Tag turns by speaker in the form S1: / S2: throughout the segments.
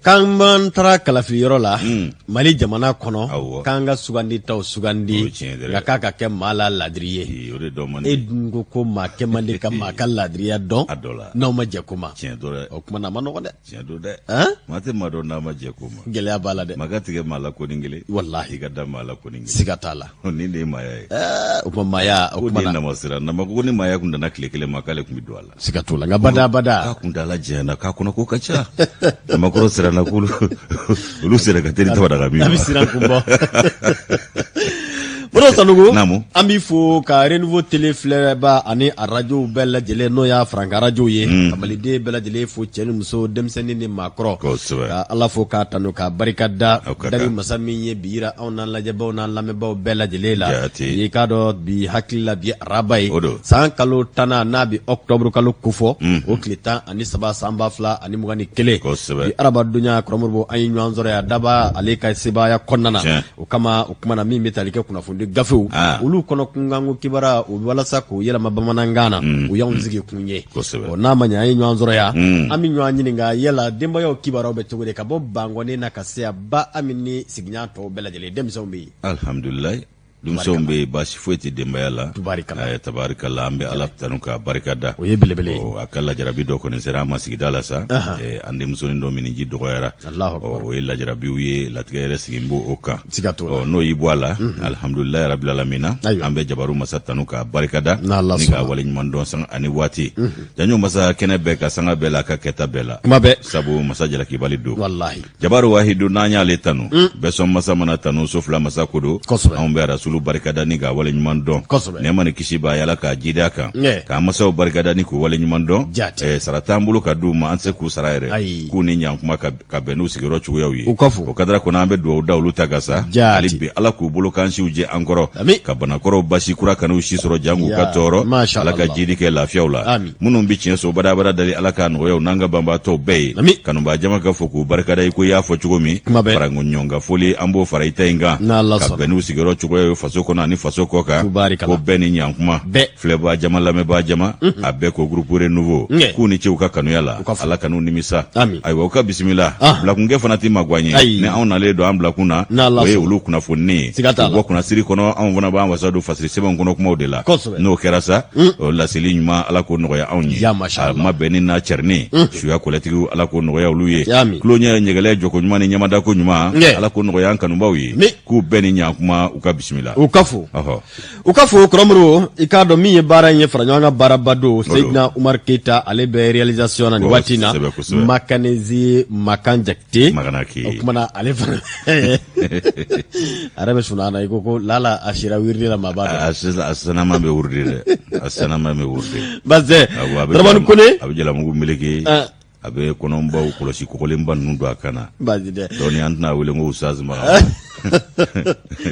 S1: K'an b'an taara kalafiliyɔrɔ la Mali jamana kɔnɔ, k'an ka suganditaw sugandi, nka k'a ka kɛ maa la ladiri ye. E dun ko ko maa kɛ man di ka maa ka ladiriya dɔn n'aw ma jɛ ko ma. O tuma na a ma nɔgɔn dɛ.
S2: Tiɲɛ don dɛ. Maa tɛ maa dɔn n'a ma jɛ ko ma.
S1: Gɛlɛya b'a la dɛ.
S2: Maa ka tigɛ maa la konin kelen.
S1: Walahi.
S2: I ka da maa la konin kelen.
S1: Siga t'a la.
S2: Nin de ye maaya ye.
S1: O tuma maaya
S2: o kuma na. Nama sera nama ko ni maaya kun danna tile kelen ma k'ale tun bɛ don a la.
S1: Siga t'o la nka bada bada.
S2: K'a kuntaala janyana k'a kɔnɔ ko ka ca. Namakɔrɔ siranna k'olu olu sera ka teli tabadaga min
S1: ma. A bɛ siran kun bɔ. Modibo Sanogo.
S2: Naamu.
S1: An b'i fo ka Renouveau télé filɛba ani a radio bɛɛ lajɛlen n'o y'a farankan radio ye. Ka maliden bɛɛ lajɛlen fo cɛ ni muso denmisɛnnin ni maakɔrɔ.
S2: Kosɛbɛ.
S1: Ka Ala fo k'a tanu k'a barika da.
S2: O ka kan.
S1: Dari masa min ye bi yira anw n'an lajɛbaw n'an lamɛnbaw bɛɛ lajɛlen la.
S2: Jaati.
S1: I k'a dɔn bi hakili la bi araba ye.
S2: O don.
S1: San kalo tannan n'a bɛ octobre kalo kofɔ. O tile 13 san 2021.
S2: Kosɛbɛ.
S1: Bi araba donya Kɔrɔ Modibo an ye ɲɔgɔn sɔrɔ yan daba ale ka sebaaya kɔnɔna na.
S2: Tiɲɛ.
S1: O kama o kuma na min bɛ tali kɛ kunnafoni gafew
S2: ah.
S1: olu kɔnɔ kunkanko kibaruya o walasa k'o yɛlɛma bamanankan na o y'anw sigi kun ye n'a ma ɲɛ an ye ɲɔgɔn sɔrɔ yan an bɛ ɲɔgɔn ɲininka yala denbayaw kibaruyaw bɛ cogo di ka bɔ Bankɔni na ka se yan ba Ami ni sigiɲɔgɔn tɔw bɛɛ lajɛlen denmisɛnw bɛ yen.
S2: Alihamdulilayi. Denmisɛnw bɛ yen, baasi foyi tɛ denbaya la.
S1: Tubarikala.
S2: Eh, tabarikala, an bɛ Ala tanu k'a barika da.
S1: O ye belebele ye.
S2: A ka lajarabi dɔ kɔni sera an ma sigida la sa. Eh, an denmusonin dɔ minniji dɔgɔyara.
S1: Alahu akibaru.
S2: O ye lajarabiw ye, latigɛ yɛrɛ sigi b'o kan.
S1: Siga t'o la.
S2: N'o y'i bɔ a la, alihamudulilayi rabil alamina.
S1: Ayiwa.
S2: An bɛ jabaru masa tanu k'a barika da.
S1: N'Ala
S2: Ni k'a
S1: sɔnna.
S2: waleɲuman dɔn sanga ani waati. Janjo masa kɛnɛ bɛɛ ka sanga bɛɛ la, a ka kɛta bɛɛ la.
S1: Kuma bɛɛ.
S2: Sabu masa jalakibali don.
S1: Walahi.
S2: Jabaru wahidu n'an y'ale tanu bɛɛ sɔn masa mana tanu so fila masa ko don
S1: Kosɛbɛ.
S2: anw bɛ rasulu barikada ni k'a waleɲuman dɔn
S1: Kosɛbɛ.
S2: nɛɛma ni kisi b'a ye Ala k'a jidi a kan
S1: Ɲɛ.
S2: k'an masaw barikada ni k'u waleɲuman dɔn
S1: Jaati.
S2: Sara t'an bolo ka d'u ma an tɛ se k'u sara yɛrɛ
S1: Ayi.
S2: k'u ni ɲankuma ka bɛn n'u sigiyɔrɔ cogoyaw ye
S1: U ka fo.
S2: o kadara kɔnɔ an bɛ dugawu da olu ta kan sa
S1: Jaati.
S2: hali bi Ala k'u bolo kan siw jɛ an kɔrɔ
S1: Ami.
S2: ka banakɔrɔw basi kura kan'u si sɔrɔ jan k'u ka
S1: Ya,
S2: tɔɔrɔ
S1: masha
S2: Ala ka
S1: Allah.
S2: jidi kɛ lafiyaw la
S1: Ami.
S2: minnu bɛ tiɲɛ so badabada dali Ala k'a nɔgɔya u n'an ka banbaatɔw bɛɛ ye
S1: Ami.
S2: kanubaa jama ka fo k'u barikada i ko i y'a fɔ cogo min
S1: Kuma bɛɛ.
S2: faranko ɲɔgɔn foli an b'o fara i ta in kan
S1: N'Ala
S2: ka
S1: sɔnna.
S2: bɛn n'u sigiyɔrɔ cogoya ye faso kɔnɔ ani faso kɔ kan
S1: Tubaarikala.
S2: ko bɛɛ ni ɲankuma
S1: Bɛɛ.
S2: filɛbaa jama lamɛnbaa jama a bɛɛ ko groupe Renouveau
S1: Nkɛ.
S2: k'u ni ce u ka kanuya la
S1: U ka fo.
S2: Ala kan'u nimisa
S1: Ami.
S2: Ayiwa u ka bisimila
S1: Ah.
S2: bilakunkɛ fana tɛ magwan ye
S1: Ayi.
S2: ni anw nalen don an bilakun na
S1: N'Ala
S2: o ye
S1: sɔnna.
S2: olu kunnafoni ye
S1: Siga t'a la.
S2: U bɔ kunnasiri kɔnɔ anw fana b'an wasa don fasiri sɛbɛnw kɔnɔ kumaw de la
S1: Kosɛbɛ.
S2: N'o kɛra sa o laseli ɲuman Ala k'o nɔgɔya anw ye
S1: Ya masha
S2: a
S1: Allah.
S2: mabɛnni n'a cɛrinni suya kɔlɛtigiw Ala k'o nɔgɔya olu ye
S1: Ami.
S2: tuloɲɛ ɲɛgɛlɛ jɔko ɲuman ni ɲamadako ɲuman
S1: Nkɛ.
S2: Ala k'o nɔgɔya an kanubaw ye
S1: Mi.
S2: k'u bɛɛ ni ɲankuma u ka bisimila.
S1: U ka fo.
S2: Ɔhɔ.
S1: U ka fo Kɔrɔ Modibo, i k'a dɔn min ye baara in ye fara ɲɔgɔn kan baaraba don Seyidina Umar Keyita ale bɛ réalisation na nin waati in na.
S2: Kosɛbɛ, kosɛbɛ.
S1: Makanezi Makan Jakite.
S2: Makanaki.
S1: O kuma na ale fana a yɛrɛ bɛ sunɔgɔ na i ko ko lala a sira wiridi la maa b'a dɔn.
S2: A sanama bɛ wurudi dɛ, a sanama bɛ wurudi.
S1: Baasi tɛ.
S2: Awɔ, a bɛ
S1: Dramani Kone.
S2: A bɛ jalamugu meleke.
S1: Ah.
S2: A bɛ kɔnɔbaw kɔlɔsi kɔgɔlenba ninnu don a kan na.
S1: Baasi tɛ.
S2: Dɔɔni an tɛna wele ko Ustaz Makan.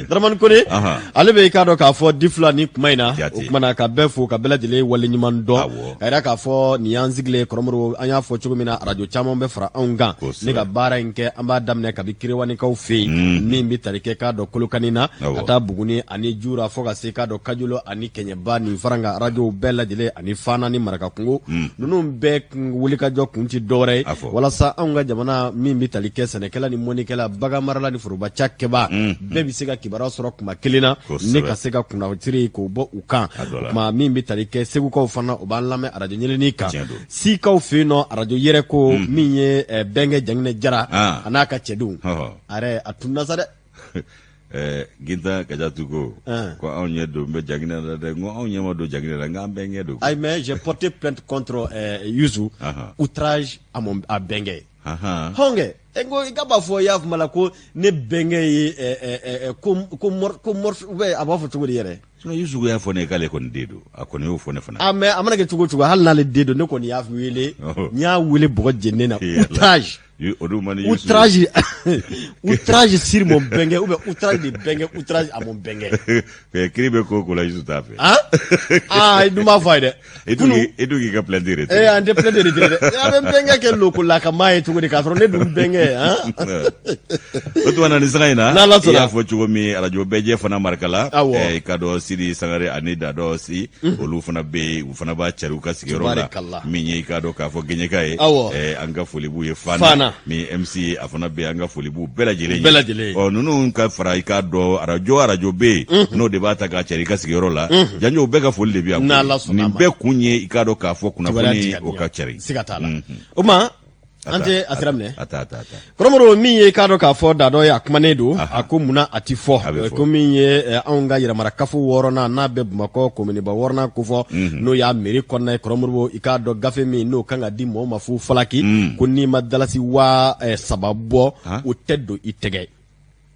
S1: Dramani Kone.
S2: Ahan.
S1: Ale bɛ i k'a dɔn k'a fɔ di fila ni kuma in na.
S2: Jate.
S1: O kuma na ka bɛɛ fo ka bɛɛ lajɛlen waleɲuman dɔn.
S2: Awɔ.
S1: Ka yira k'a fɔ nin y'an sigilen Kɔrɔ Modibo an y'a fɔ cogo min na arajo caman bɛ fara anw kan.
S2: Kosɛbɛ.
S1: Ne ka baara in kɛ an b'a daminɛ kabi Kerewanikaw fɛ yen. Min bɛ tali kɛ k'a dɔn Kolokani na.
S2: Awɔ.
S1: Ka taa Buguni ani Jura fo ka se k'a dɔn Kajolo ani Kɛɲɛba nin farankan arajow bɛɛ lajɛlen ani Fana ni Marakakungo. Ninnu bɛɛ wulikajɔ kun tɛ dɔwɛrɛ ye
S2: A fɔ.
S1: walasa anw ka jamana min bɛ tali kɛ sɛnɛkɛla ni mɔnikɛla baganmarala ni foroba cakɛba bɛɛ bɛ se ka kibaruya sɔrɔ kuma kelen na
S2: Kosɛbɛ.
S1: ne ka se ka kunnafoni k'o bɔ u kan.
S2: A dɔ la.
S1: O tuma min bɛ tali kɛ segukaw fana u b'an lamɛn arajo ɲɛlɛnni kan.
S2: Tiɲɛ don.
S1: Sikaw fɛ yen nɔ arajo yɛrɛ ko min ye bɛnkɛ Janginɛ Jara
S2: Ah.
S1: a n'a ka cɛdenw.
S2: Ɔhɔ.
S1: A yɛrɛ a tununna sa dɛ.
S2: Gintan Kajatu ko ko anw ɲɛ don bɛ Janginɛ la dɛ, n ko anw ɲɛ ma don Janginɛ la, n k'an bɛɛ ɲɛ don.
S1: Ayi, mais j'ai porté plainte contre Youssou,
S2: Ahan.
S1: outrage à mon à bɛnkɛ.
S2: Ahan.
S1: Hɔnkɛ e ko i ka b'a fɔ i y'a fɔ la ko ne bɛnkɛ ye ko ko ko mor ou bien a b'a fɔ cogo di yɛrɛ?
S2: Sinon Youssou y'a fɔ ne ye k'ale kɔni den don, a kɔni y'o fɔ ne fana.
S1: Ah, mais a mana kɛ cogo o cogo, hali n'ale den don, ne kɔni y'a wele, n y'a wele bɔgɔ jeninen na, outrage.
S2: O dun man di Youssou ye.
S1: Outrage, outrage sur mon bɛnkɛ ou bien outrage de bɛnkɛ, outrage à mon bɛnkɛ.
S2: Kiri bɛ ko o ko la, Youssou t'a fɛ.
S1: Ah ah, i dun b'a fɔ a ye dɛ.
S2: E dun k'i ka plainte
S1: Eh,
S2: retiré.
S1: an tɛ plainte retiré dɛ. A bɛ n bɛnkɛ kɛ lokolakamaa ye cogo di k'a sɔrɔ ne dun bɛnkɛ kɛ han.
S2: O tuma na nin sanga in na,
S1: N'Ala sɔnna.
S2: i y'a fɔ cogo min, arajo bɛɛjɛ fana Marikala,
S1: Awɔ.
S2: I k'a dɔn Sidi Sangare ani Dadɔ Si, olu fana bɛ yen, u fana b'a cari u ka sigiyɔrɔ la.
S1: Tubarikala.
S2: Min ye i k'a dɔn k'a fɔ Gɛɲɛka ye,
S1: Awɔ.
S2: An ka foli b'u ye Fana.
S1: Fana.
S2: Min ye MC ye, a fana bɛ yen, an ka foli b'u bɛɛ lajɛlen ye.
S1: Bɛɛ lajɛlen ye.
S2: Ɔ, ninnu ka fara i k'a dɔn arajo arajo bɛ yen, n'o de b'a ta k'a cari i ka sigiyɔrɔ la, janjo bɛɛ ka foli de bɛ yan.
S1: N'Ala sɔnna
S2: Nin
S1: ma.
S2: bɛɛ kun ye i k'a dɔn k'a fɔ
S1: Kibaruya
S2: kunnafoni
S1: di ka di
S2: o
S1: yan.
S2: ka cari.
S1: Siga t'a la. O tuma an tɛ a sira minɛ.
S2: A ta, a ta, a ta.
S1: Kɔrɔmɔrɔ, min ye k'a dɔn k'a fɔ Dadɔ ye, a kumanen don, a ko munna a ti fɔ.
S2: A bɛ fɔ.
S1: Ko min ye anw ka yɛrɛmarakafo wɔɔrɔnan n'a bɛ Bamakɔ kominiba wɔɔrɔnan kofɔ, n'o y'a mairie kɔnɔna ye, Kɔrɔmɔrɔ, i k'a dɔn gafe min n'o kan ka di mɔgɔw ma fu falaki, ko n'i ma dalasi 3000 bɔ, o tɛ don i tɛgɛ.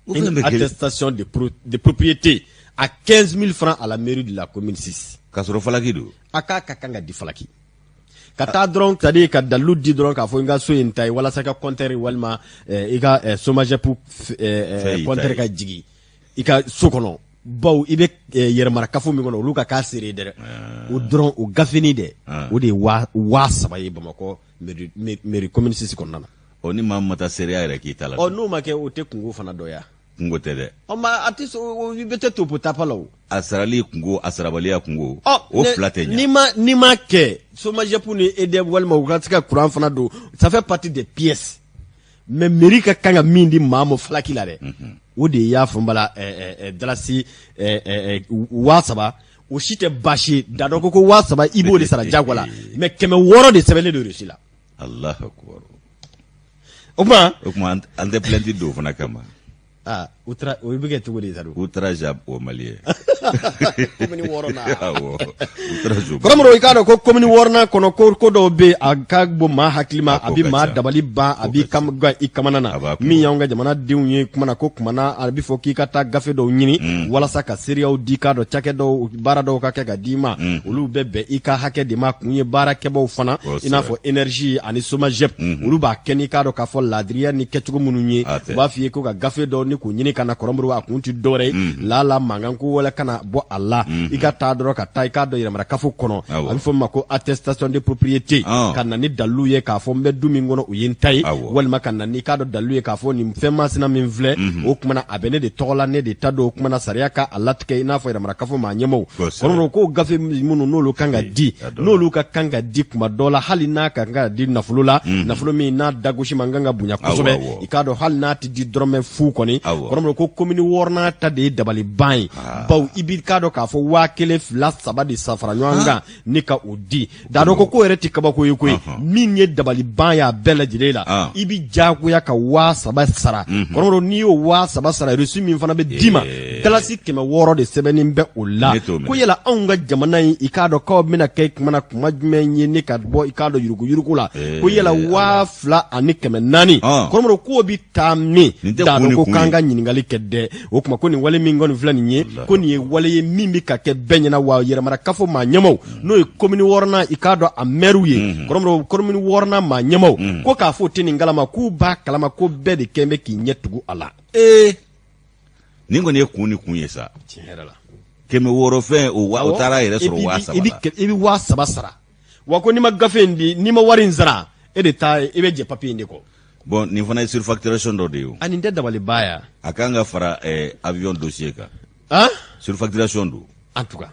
S2: O fɛn
S1: Une
S2: bɛ kelen.
S1: attestation de propriété à 15 000 francs à la mairie de la commune 6.
S2: K'a sɔrɔ falaki don.
S1: A k'a ka kan ka di falaki ka taa dɔrɔn, c'est à dire ka dalilu di dɔrɔn k'a fɔ n ka so in ta ye walasa i ka compteur walima i ka SOMAGEP
S2: Fɛn y'i ta
S1: compteur
S2: ye.
S1: ka jigin i ka so kɔnɔ, bawo i bɛ yɛrɛmarakafo min kɔnɔ, olu ka k'a seere dɛ, o dɔrɔn, o gafenin dɛ, o de ye 3000 ye Bamakɔ mairie commune 6 kɔnɔna na.
S2: Ɔ, ni maa min ma taa seereya yɛrɛ k'i ta la.
S1: Ɔ, n'o ma kɛ, o tɛ kungo fana dɔ ya?
S2: Kungo tɛ dɛ.
S1: Ɔ, ma a tɛ so, i bɛ tɛ topo tapa la o.
S2: A sarali kungo, a sarabaliya kungo,
S1: Ɔ,
S2: o fila tɛ ɲa.
S1: N'i ma kɛ SOMAGEP ni EDM walima u ka se ka courant fana don, ça fait partie des pièces, mais mairie ka kan ka min di maa ma falaki la dɛ, o de y'a fɔ n bala dalasi 3000, o si tɛ baasi ye. Dadɔ ko 3000, i b'o de sara jagoya la, mais 600 de sɛbɛnlen don reçu la.
S2: Allahu akbar.
S1: O tuma
S2: O tuma an tɛ plainte don o fana kama.
S1: Aa, o taara, o bɛ kɛ cogo di sa dun?
S2: Outrage au Malien.
S1: Commune wɔɔrɔnan.
S2: Awɔ, outrage au Malien.
S1: Kɔrɔmɔrɔ, i k'a dɔn ko commune wɔɔrɔnan kɔnɔ, ko dɔw bɛ yen, a ka bon maa hakili ma,
S2: A
S1: a
S2: ko
S1: bɛ
S2: ka
S1: maa
S2: ca.
S1: dabali ban, a
S2: Ko
S1: b'i
S2: ka ca.
S1: kam gan i kamana na.
S2: A b'a kun
S1: Min
S2: bɔ.
S1: y'anw ka jamanadenw ye, kuma na ko kuma na a bɛ fɔ k'i ka taa gafe dɔw ɲini walasa ka seereyaw di, k'a dɔn cakɛ dɔw, baara dɔw ka kɛ ka d'i ma, olu bɛ bɛn i ka hakɛ de ma. Kun ye baarakɛbaw fana, i n'a fɔ énergie ani SOMAGEP, olu b'a kɛ n'i k'a dɔn k'a fɔ ladiriya ni kɛcogo minnu ye.
S2: A tɛ.
S1: U b'a f'i ye ko ka gafe dɔw ni k'o ɲini ka na. Kɔrɔmɔrɔ, a kun ti dɔwɛrɛ ye lala mankan ko wɛrɛ kana bɔ a la. I ka taa dɔrɔn, ka taa i k'a dɔn yɛrɛmarakafo kɔnɔ, a bɛ fɔ min ma ko attestation de propriété, ka na ni dalilu ye k'a fɔ n bɛ du min kɔnɔ, o ye n ta ye, walima ka na ni k'a dɔn dalilu ye k'a fɔ nin fɛn masina min filɛ, o kuma na a bɛ ne de tɔgɔ la, ne de ta don. O kuma na sariya ka a latigɛ, i n'a fɔ yɛrɛmarakafo maa ɲɛmaaw. Kɔrɔmɔrɔ, ko gafe minnu n'olu kan ka di,
S2: A dɔn.
S1: n'olu ka kan ka di kuma dɔ la, hali n'a ka kan ka di nafolo la, nafolo min n'a dagosi man kan ka bonya kosɛbɛ, i k'a dɔn hali n'a tɛ di dɔrɔmɛ fu kɔni. Kɔrɔmɔrɔ, ko commune wɔɔrɔnan ta de ye dabaliban ye, bawo i b'i k'a dɔn k'a fɔ 1000, 2, 3 de sa fara ɲɔgɔn kan ni ka o di. Dadɔ ko k'o yɛrɛ tɛ kabako ye koyi. Min ye dabaliban ye a bɛɛ lajɛlen la, i bi jagoya ka 3000 sara. Kɔrɔmɔrɔ, n'i y'o 3000 sara, reçu min fana bɛ d'i ma, dalasi 600 de sɛbɛnnen bɛ o la.
S2: Ne t'o minɛ.
S1: Ko yala anw ka jamana in, i k'a dɔn k'aw bɛna kɛ kuma na kuma jumɛn ye ne ka bɔ i k'a dɔn yuruguyurugu la? Ko yala 2400, kɔrɔmɔrɔ, k'o bi taa min?
S2: Nin tɛ kun
S1: Dadɔ
S2: ni
S1: ko
S2: kun
S1: k'an
S2: ye.
S1: ka ɲininkali kɛ dɛ. O tuma ko nin wale min kɔni filɛ nin ye, ko nin ye wale ye min bɛ ka kɛ bɛɛ ɲɛna wa. Yɛrɛmarakafo maa ɲɛmaw, n'o ye commune wɔɔrɔnan, i k'a dɔn a maires ye, kɔrɔmɔrɔ, commune wɔɔrɔnan maa ɲɛmaw ko k'a fɔ o tɛ nin kalama, k'u b'a kalama, ko bɛɛ de kɛn bɛ k'i ɲɛ tugu a la.
S2: Ee, nin kɔni ye kun ni kun ye sa.
S1: Tiɲɛ yɛrɛ la.
S2: 600 fɛn o wa, o taara yɛrɛ
S1: Et
S2: sɔrɔ
S1: puis,
S2: waa
S1: i
S2: saba
S1: bi
S2: la.
S1: I bɛ 3000 sara wa. Ko n'i ma gafe in di, n'i ma wari in sara, e de ta i bɛ jɛ papier in de kɔ.
S2: Bon, nin fana ye surfacturation dɔ de ye o.
S1: A nin tɛ dabaliba ya?
S2: A kan ka fara avion dossier kan.
S1: Han.
S2: Surfacturation don.
S1: En tout cas.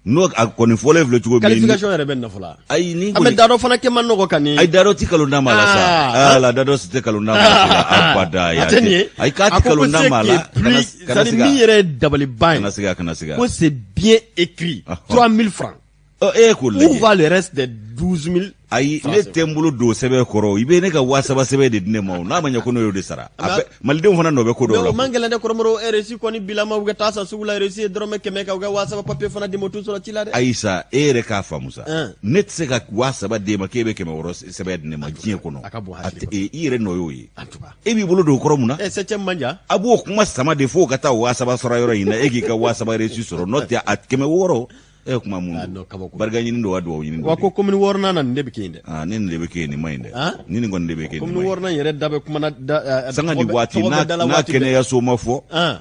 S2: N'o a kɔni fɔlen filɛ cogo min.
S1: Qualification yɛrɛ bɛ nafolo la.
S2: Ayi, ni
S1: An bɛ dadɔ fana kɛ man nɔgɔ ka nin.
S2: Ayi, dadɔ ti kalon da maa la sa.
S1: Ah.
S2: Ala, dadɔ si tɛ kalon da maa la abada.
S1: A tɛ nin ye.
S2: Ayi, k'a ti kalon da maa la.
S1: Kana,
S2: Kana
S1: c'est
S2: siga.
S1: min yɛrɛ ye dabaliban ye.
S2: Kana siga, kana siga.
S1: Ko c'est bien écrit. 3000 francs.
S2: Ɔ, e k'o
S1: Où
S2: lajɛ.
S1: va le reste des 12 000?
S2: Ayi, ne tɛ n bolo don sɛbɛn kɔrɔ. I bɛ ne ka 3000 sɛbɛn de di ne ma o. N'a ma ɲɛ ko ne y'o de sara, a bɛ malidenw fana nɔ bɛ ko dɔw
S1: Mais
S2: la.
S1: o man gɛlɛn dɛ, kɔrɔmɔrɔ. Reçu kɔni bilama, u ka taa san sugu la, reçu ye dɔrɔmɛ 100 kan, u ka 3000 papier fana di ma, o t'u sɔrɔ ci la dɛ.
S2: Ayi sa, e yɛrɛ k'a faamu sa.
S1: Hein.
S2: Ne tɛ se ka 3000 d'e ma k'e bɛ 600 sɛbɛn di ne ma diɲɛ kɔnɔ.
S1: A ka bon
S2: A
S1: hakili
S2: tɛ- i yɛrɛ nɔ y'o ye.
S1: En tout cas.
S2: E b'i bolo don o kɔrɔ mun na?
S1: Eh, septième man jan.
S2: A b'o kuma sama de fo ka taa 3000 sɔrɔ yɔrɔ in na, e k'i ka 3000 reçu sɔrɔ. N'o tɛ, a 600, e ye kuma mun
S1: Ah,
S2: don?
S1: non, kabako.
S2: Barika ɲini don wa, duwawu ɲini don
S1: Wa
S2: de?
S1: ko commune wɔɔrɔnan na, nin de bɛ kɛ yen dɛ.
S2: Ah, ni nin de bɛ kɛ yen, nin ma ɲi dɛ.
S1: Hein?
S2: Ni nin kɔni de bɛ kɛ yen, nin
S1: Commune
S2: ma ɲi.
S1: wɔɔrɔnan yɛrɛ da bɛ kuma na da
S2: Sanga ni
S1: tɔgɔ bɛ-
S2: waati
S1: tɔgɔ
S2: n'a
S1: bɛ da la
S2: n'a
S1: waati bɛɛ.
S2: kɛnɛyaso ma fɔ.
S1: Hein.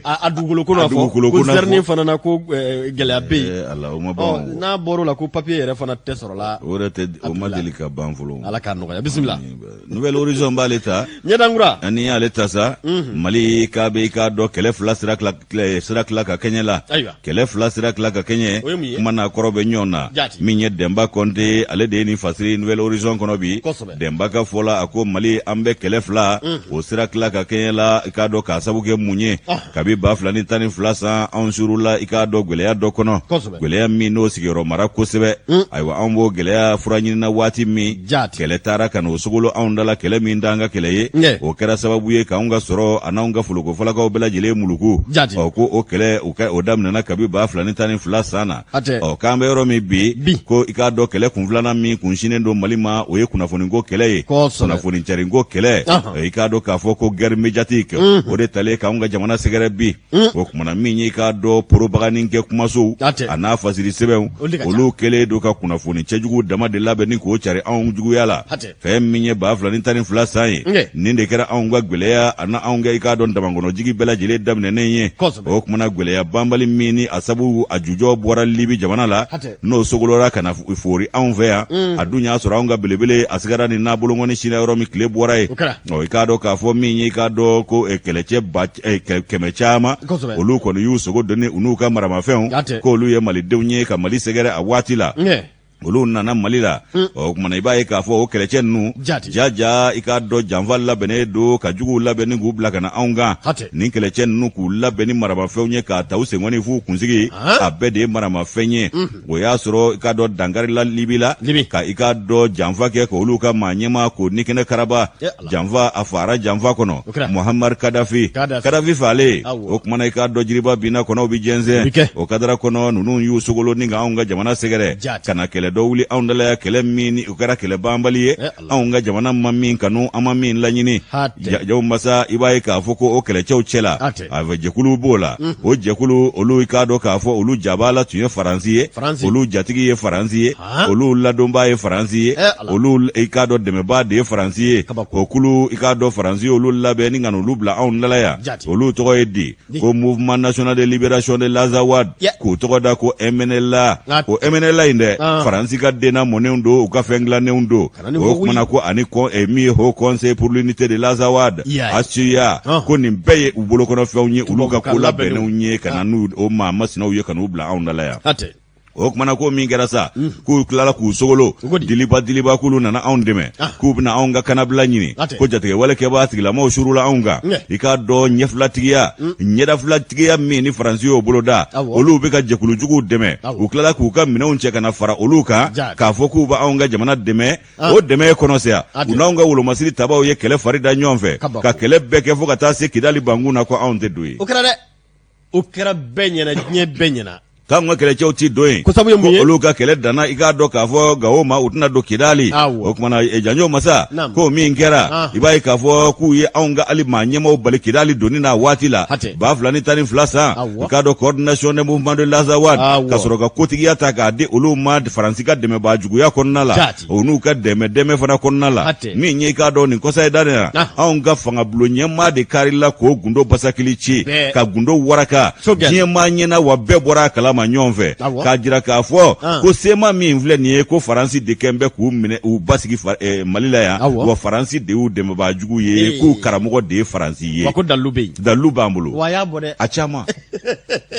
S1: A dugukolo ko n'a fɔ ko zɛrɛni fana na ko gɛlɛya bɛ yen.
S2: Ala, o ma ban.
S1: N'a bɔr'o la, ko papiye yɛrɛ fana tɛ sɔrɔ la.
S2: O yɛrɛ tɛ, o ma deli ka ban fɔlɔ.
S1: Ala k'a nɔgɔya, bisimila.
S2: Nouvel Horizon b'ale ta.
S1: Ɲɛdankura.
S2: Ani y'ale ta sa. Mali k'a bɛ i k'a dɔn kɛlɛ fila sira tila sira tila ka kɛɲɛ la.
S1: Ayiwa.
S2: Kɛlɛ fila sira tila ka kɛɲɛ.
S1: O ye mun ye?
S2: Kuma n'a kɔrɔ bɛ ɲɔgɔn na.
S1: Jaati.
S2: Min ye Dɛnba Kɔnte, ale de ye nin fasiri Nouvel Horizon kɔnɔ bi.
S1: Kosɛbɛ.
S2: Dɛnba ka fɔ la, a ko Mali, an bɛ kɛlɛ fila o sira tila ka kɛɲɛ la, i k'a dɔn k'a sabu kɛ mun ye? Kabi 2012 san, anw surula i k'a dɔn gɛlɛya dɔ kɔnɔ.
S1: Kosɛbɛ.
S2: Gɛlɛya min n'o sigiyɔrɔ mara kosɛbɛ. Ayiwa, anw b'o gɛlɛya fura ɲinina waati min.
S1: Jaati.
S2: Kɛlɛ taara ka n'o sogolo anw da la, kɛlɛ min t'an ka kɛlɛ ye.
S1: Ɲɛ.
S2: O kɛra sababu ye k'anw ka sɔrɔ an'anw ka folokofalakaw bɛɛ lajɛlen muluku.
S1: Jaati.
S2: Ɔ, ko o kɛlɛ o daminɛna kabi 2012 san na.
S1: Hatɛ.
S2: Ɔ, k'an bɛ yɔrɔ min bi.
S1: Bi.
S2: Ko i k'a dɔn kɛlɛ kun filanan min kun sinnen don Mali ma, o ye kunnafoniko kɛlɛ ye.
S1: Kosɛbɛ.
S2: Kunnafoni carinko kɛlɛ. I k'a dɔn k'a fɔ ko guerre médiatique. O de talen k'anw ka jamana sɛgɛrɛ bi. O kumana min ye i k'a dɔn propagande kɛ kumasow.
S1: Hatɛ.
S2: A n'a fasiri sɛbɛnw.
S1: Olu de ka ca.
S2: Olu kɛlen don ka kunnafoni cɛjugu dama de labɛn ni k'o cari anw juguya la.
S1: Hatɛ.
S2: Fɛn min ye 2012 san ye.
S1: Nge.
S2: Nin de kɛra anw ka gɛlɛya ani anw ka i k'a dɔn damankɔnɔjigi bɛɛ lajɛlen daminɛnen ye.
S1: Kosɛbɛ.
S2: O kumana gɛlɛya banbali min ni a sabu a jujɔ bɔra Libi jamana la.
S1: Hatɛ.
S2: N'o sogolora ka na foori anw fɛ yan. A dun y'a sɔrɔ anw ka belebele a sigara ni n'a bolonkɔni sinna yɔrɔ min, tile bɔra yen.
S1: O kɛra.
S2: Ɔ, i k'a dɔn k'a fɔ min ye i k'a dɔn ko kɛlɛcɛ ba kɛmɛ caman.
S1: Kosɛbɛ.
S2: Olu kɔni y'u sogo doni u n'u ka maramafɛnw.
S1: Hatɛ.
S2: K'olu ye malidenw ye ka Mali sɛgɛrɛ a waati la.
S1: Nge.
S2: Olu nana Mali la. O kumana i b'a ye k'a fɔ o kɛlɛcɛ ninnu.
S1: Jaati.
S2: Jaja, i k'a dɔn janfa labɛnnen don ka juguw labɛn ni k'u bila ka na anw kan.
S1: Hatɛ.
S2: Nin kɛlɛcɛ ninnu k'u labɛn ni maramafɛnw ye k'a ta u senkɔni f'u kunsigi. A bɛɛ de ye maramafɛn ye. O y'a sɔrɔ i k'a dɔn dankarila Libi la.
S1: Libi.
S2: Ka i k'a dɔn janfa kɛ k'olu ka maa ɲɛmaa k'o ni kɛnɛ karaba.
S1: Eh, Ala.
S2: Janfa a fara janfa kɔnɔ.
S1: O kɛra.
S2: Muhammad Kadafi.
S1: Kadafi.
S2: Kadafi falen.
S1: Awɔ.
S2: O kumana i k'a dɔn jiriba binna, kɔnɔw bɛ jɛnsɛn.
S1: O bɛ kɛ.
S2: O kadara kɔnɔ, ninnu y'u sogolo ni ka anw ka jamana sɛgɛrɛ.
S1: Jaati.
S2: Ka na kɛlɛ dɔ wuli anw dala yan, kɛlɛ min ni o kɛra kɛlɛ banbali ye.
S1: Eh, Ala.
S2: Anw ka jamana ma min kanu, an ma min laɲini.
S1: Hatɛ.
S2: Jaw masa, i b'a ye k'a fɔ ko o kɛlɛcɛw cɛ la.
S1: Hatɛ.
S2: A fɛ jɛkulu b'o la. O jɛkulu olu, i k'a dɔn k'a fɔ olu jabala tun ye Faransi ye.
S1: Faransi.
S2: Olu jatigi ye Faransi ye.
S1: Han.
S2: Olu ladonbaa ye Faransi ye.
S1: Eh, Ala.
S2: Olu i k'a dɔn dɛmɛbaa de ye Faransi ye.
S1: Kabako.
S2: O kulu, i k'a dɔn Faransi olu labɛn ni ka n'olu bila anw dala yan.
S1: Jaati.
S2: Olu tɔgɔ ye di? Ko Mouvement National de Libération de l'Azawad.
S1: Yeah.
S2: K'u tɔgɔ da ko MNLA.
S1: Ah.
S2: O MNLA in dɛ,
S1: Ah.
S2: Faransi ka denna mɔnenw don, u ka fɛn dilannenw don.
S1: Kana ni
S2: O
S1: fɔ
S2: kumana ko ani min ye Haut Conseil pour l'unité de l'Azawad.
S1: Yeah.
S2: HCUA.
S1: Ah.
S2: Ko nin bɛɛ ye u bolokɔnɔfɛnw ye, olu ka
S1: Tubabu ka
S2: ko
S1: labɛnnenw.
S2: labɛnnenw ye ka na n'u o maa masinaw ye ka n'u bila anw dala yan.
S1: Hatɛ.
S2: O kumana ko min kɛra sa, k'u tilala k'u sogolo.
S1: O ko di?
S2: Diliba diliba k'olu nana anw dɛmɛ.
S1: Ah.
S2: K'u bɛna anw ka kanabila ɲini.
S1: Hatɛ.
S2: Ko jatigɛwale kɛbaa tigilamaw surula anw kan.
S1: Nge.
S2: I k'a dɔn ɲɛfilatigiya, ɲɛdafilatigiya min ni Faransi y'o boloda.
S1: Awɔ.
S2: Olu bɛ ka jɛkulujuguw dɛmɛ.
S1: Awɔ.
S2: U tilala k'u ka minɛnw cɛ ka na fara olu kan.
S1: Jaati.
S2: K'a fɔ k'u bɛ anw ka jamana dɛmɛ.
S1: Ah.
S2: O dɛmɛ ye kɔnɔ seya.
S1: Hatɛ.
S2: U n'anw ka wolomasiri tabaw ye kɛlɛ fari da ɲɔgɔn fɛ.
S1: Kabako.
S2: Ka kɛlɛ bɛɛ kɛ fo ka taa se Kidali bankun na, ko anw tɛ don yen.
S1: O kɛra dɛ. O kɛra bɛɛ ɲɛna, diɲɛ bɛɛ ɲɛna.
S2: K'anw ka kɛlɛcɛw ti don yen.
S1: Ko sabu ye mun ye?
S2: Ko olu ka kɛlɛ danna i k'a dɔn k'a fɔ Gawo ma, u tɛna don Kidali.
S1: Awɔ.
S2: O kumana janjo masa,
S1: Naam.
S2: ko min kɛra,
S1: Ah.
S2: i b'a ye k'a fɔ k'u ye anw ka hali maa ɲɛmaaw bali Kidali donni na waati la.
S1: Hatɛ.
S2: 2012 san.
S1: Awɔ.
S2: I k'a dɔn coordination des mouvements de l'Azawad.
S1: Awɔ.
S2: Ka sɔrɔ ka kotigiya ta k'a di olu ma Faransi ka dɛmɛbaa juguya kɔnɔna la.
S1: Jaati.
S2: O n'u ka dɛmɛ dɛmɛ fana kɔnɔna la.
S1: Hatɛ.
S2: Min ye i k'a dɔn nin kɔsa ye da nin na.
S1: Ah.
S2: Anw ka fangabulon ɲɛmaa de karila k'o gundo basakili ci.
S1: Bɛɛ.
S2: Ka gundo waraka.
S1: Sogɛl.
S2: Diɲɛ maa ɲɛna wa bɛɛ bɔra a kalama ɲɔgɔn fɛ.
S1: Awɔ.
S2: K'a jira k'a fɔ
S1: Ah.
S2: ko sema min filɛ nin ye, ko Faransi de kɛn bɛ k'u minɛ u basigi Mali la yan.
S1: Awɔ.
S2: Wa Faransi de y'u dɛmɛbaa jugu ye,
S1: Ee.
S2: k'u karamɔgɔ de ye Faransi ye.
S1: Wa ko dalilu bɛ yen.
S2: Dalilu b'an bolo.
S1: Wa a y'a bɔ dɛ.
S2: A caman.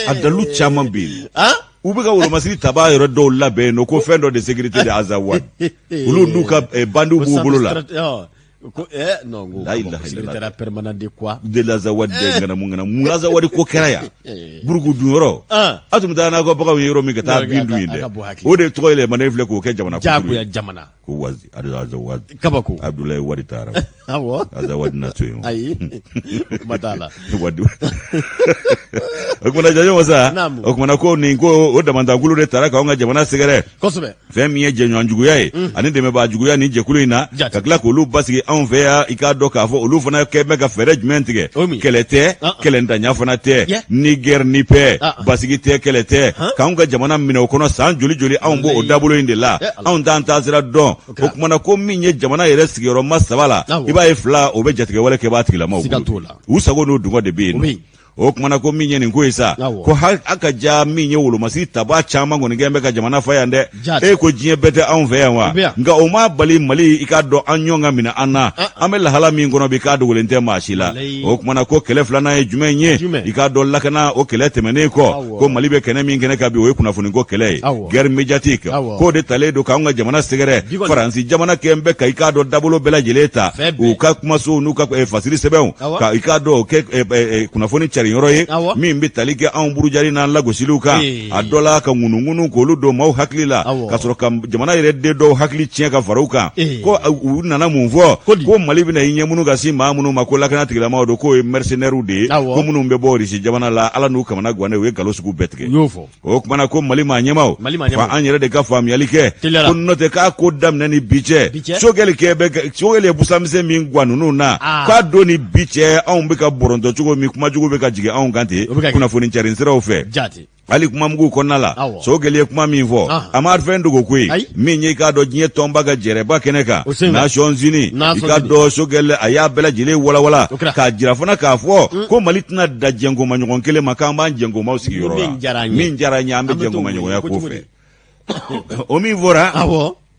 S2: A dalilu caman bɛ yen.
S1: Han?
S2: U bɛ ka wolomasiri tabaa yɔrɔ dɔw labɛn yen nɔ, ko fɛn dɔ de sécurité de Azawad. Olu n'u ka bandiw b'u bolo la.
S1: Ko non, ko
S2: La ilaha illallah.
S1: secrétaire permanent de quoi?
S2: De l'Azawad de ŋanamu ŋanamu Azawad ko kɛra yan. Buruku dunyɔrɔ.
S1: Ah.
S2: A tun bɛ taa n'a ka baganw ye yɔrɔ min ka taa
S1: Non,
S2: bin dun yen
S1: a ka
S2: dɛ.
S1: bɔ hakili.
S2: O de tɔgɔ yɛlɛmanen filɛ k'o kɛ jamana kuturu ye.
S1: Jagoya jamana.
S2: Ko wazi Azawad.
S1: Kabako.
S2: Abdoulaye Wade taara.
S1: Awɔ.
S2: Azawad na to yen.
S1: Ayi. Kuma t'a la.
S2: Wade. O kumana janjo masa.
S1: Naamu.
S2: O kumana ko nin ko o damantankulu de taara k'anw ka jamana sɛgɛrɛ.
S1: Kosɛbɛ.
S2: Fɛn min ye jɛɲɔgɔn juguya ye ani dɛmɛbaa juguya ni jɛkulu in na,
S1: Jate.
S2: ka tila k'olu basigi anw fɛ yan, i k'a dɔn k'a fɔ olu fana kɛ bɛ ka fɛɛrɛ jumɛn tigɛ?
S1: O min?
S2: Kɛlɛ tɛ,
S1: Ah.
S2: kɛlɛntanya fana tɛ,
S1: Yeah.
S2: ni guerre ni paix,
S1: Ah, ah.
S2: basigi tɛ, kɛlɛ tɛ, k'anw ka jamana minɛ o kɔnɔ san joli joli, anw b'o o dabolo in de la.
S1: Eh, Ala.
S2: Anw t'an taasira dɔn.
S1: kɛra.
S2: O kumana ko min ye jamana yɛrɛ sigiyɔrɔma saba la,
S1: Awɔ.
S2: i b'a ye fila o bɛ jatigɛwale kɛbaa tigilamaw
S1: Siga
S2: bolo.
S1: t'o la.
S2: U sago n'u dungɔ de bɛ yen
S1: O bɛ
S2: nɔ.
S1: yen.
S2: O tuma na ko min ye nin ko ye sa, ko a ka ja min ye wolomasiri tabaa caman kɔni kɛn bɛ ka jamana fa yan dɛ. E ko diɲɛ bɛɛ tɛ anw fɛ yan wa? Nka o ma bali Mali, i k'a dɔn an ɲɔgɔn ka minɛ an na. An bɛ lahala min kɔnɔ bi, k'a dogolen tɛ maa si la. O tuma na ko kɛlɛ filanan ye jumɛn ye? I k'a dɔn lakana o kɛlɛ tɛmɛnen kɔ, ko Mali bɛ kɛnɛ min kɛnɛ kan bi, o ye kunnafoniko kɛlɛ ye, guerre médiatique. K'o de talen don k'anw ka jamana sɛgɛrɛ. Faransi jamana kɛn bɛ ka i k'a dɔn dabolo bɛɛ lajɛlen ta, u ka kumasow n'u ka fasiri sɛbɛnw, ka i k'a dɔn o kɛ kunnafoni carinyɔrɔ ye min bɛ tali kɛ anw burujali n'an lagosiliw kan, a dɔ la ka ŋunuŋunu k'olu don maaw hakili la, ka sɔrɔ ka jamana yɛrɛ den dɔw hakili tiɲɛ ka fara u kan. Ko u nana mun fɔ? Ko Mali bɛna i ɲɛmunu ka sin maa minnu ma, ko lakana tigilamaaw don, k'o ye mercenaires de ye, ko minnu bɛ bɔ Irisi jamana la. Ala n'u kamana gannen, u ye nkalon sugu bɛɛ tigɛ. O tuma na ko Mali maa ɲɛmaaw, fa an yɛrɛ de ka faamuyali kɛ, ko n'o tɛ k'a ko daminɛ ni bi cɛ, Sogɛli kɛ bɛ Sogɛli ye busamisɛn min gwan ninnu na, ah. k'a don ni bi cɛ, anw bɛ ka bɔrɔntɔ cogo min, kuma jugu bɛ ka jigin anw kan ten kunnafoni carin siraw fɛ, hali kumamugu kɔnɔna la. Sogɛli ye kuma min fɔ, ah. a ma fɛn dogo koyi. Min ye i k'a dɔn diɲɛ tɔnba ka jɛrɛba kɛnɛ kan, Nations Unies, i k'a dɔn Sogɛli a y'a bɛɛ lajɛlen walawala k'a jira fana k'a fɔ ko Mali tɛna da jɛnkomaɲɔgɔn kelen ma, k'an b'an jɛnkomaw sigi yɔrɔ la. Min diyara an ye, an bɛ jɛnkomaɲɔgɔnya k'o fɛ. O min fɔra,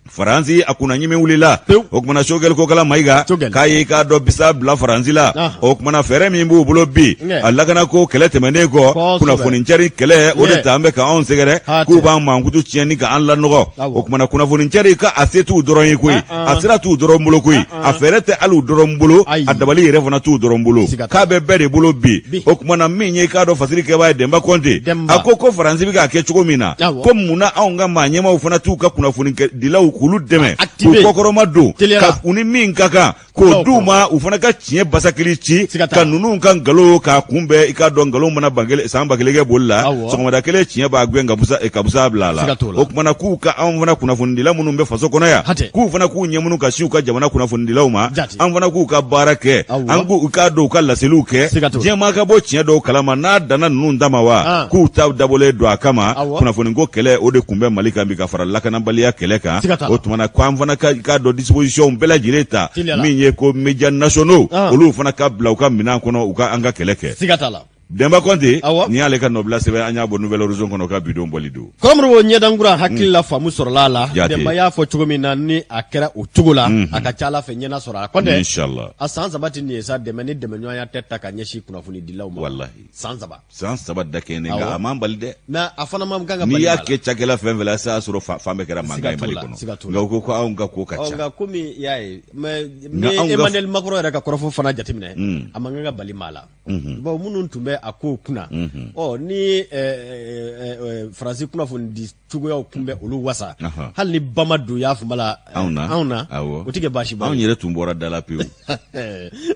S2: Faransi a kunna ɲimi wulila. O tuma na Sogɛli Kokala Mayiga k'a ye i k'a dɔn bisa bila Faransi la. O tuma na fɛɛrɛ min b'u bolo bi, a lakanako kɛlɛ tɛmɛnen kɔ, kunnafoni cari kɛlɛ, o de ta an bɛ ka anw sɛgɛrɛ, k'u b'an mankutu tiɲɛ ni ka an lanɔgɔ. O tuma na kunnafoni cari ka a se t'u dɔrɔn ye koyi, a sira t'u dɔrɔn bolo koyi, a fɛɛrɛ tɛ hali u dɔrɔn bolo, a dabali yɛrɛ fana t'u dɔrɔn bolo, k'a bɛ bɛɛ de bolo bi. O tuma na min ye i k'a dɔn fasiri kɛbaa ye Denba Kɔnte, a ko ko Faransi bɛ k'a kɛ cogo min na, ko munna anw ka maa ɲɛmaaw fana t'u ka kunnafonidilaw k'olu dɛmɛ, k'u kɔkɔrɔma don, ka u ni min ka kan k'o d'u ma, u fana ka tiɲɛ basakili ci ka ninnu ka nkalon k'a kunbɛn. I k'a dɔn nkalon mana san 1000 kɛ boli la, sɔgɔmada kelen tiɲɛ b'a gɛn ka busa bila a la. O tuma na k'u ka anw fana kunnafonidila minnu bɛ faso kɔnɔ yan, k'u fana k'u ɲɛmunu ka sin u ka jamana kunnafonidilaw ma, an fana k'u ka baara kɛ, an k'u k'a dɔn u ka laseliw kɛ, diɲɛmaa ka bɔ tiɲɛ dɔw kalama. N'a danna ninnu ta ma wa, k'u ta dabɔlen don a kama. Kunnafoniko kɛlɛ, o de kun bɛ Mali kan bi ka fara lakanabaliya kɛlɛ kan. O tuma na ko an fana ka k'a dɔn disposition bɛɛ lajɛlen ta, min ye ko médias nationaux, olu fana ka bila u ka minɛn kɔnɔ, u ka an ka kɛlɛ kɛ. Denba Kɔnte, nin y'ale ka nɔbila sɛbɛn, an y'a bɔ Nouvel Horizon kɔnɔ ka bidon bɔli don.
S1: Kɔrɔ Modibo, ɲɛdankura hakili la faamu sɔrɔla a la. Denba y'a fɔ cogo min na, ni a kɛra o cogo la, a ka ca Ala fɛ ɲɛna sɔrɔ a Kɔnte.
S2: Inshallah.
S1: A san 3 tɛ nin ye sa, dɛmɛ ni dɛmɛɲɔgɔnya tɛ ta ka ɲɛsin kunnafonidilaw ma.
S2: Walahi.
S1: San 3.
S2: San 3 dakɛɲɛ, nka a man bali dɛ.
S1: Mais a fana man kan ka
S2: bali. N'i y'a kɛ cakɛla fɛn fɛn la, sisan y'a sɔrɔ fan bɛɛ kɛra mankan ye Mali kɔnɔ. Nka u ko ko anw ka ko ka ca.
S1: Nka komi i y'a ye, mais ni Emmanuel Macron yɛrɛ ka kɔrɔfɔ fana jateminɛ, a man kan ka bali maa la. Bon, minnu tun bɛ a kow kunna, ɔ ni Faransi kunnafoni di cogoyaw tun bɛ olu wasa, hali ni ba ma don y'a fama la
S2: anw
S1: na, o tɛ kɛ baasi
S2: ba ye. Anw yɛrɛ tun bɔra da la pewu.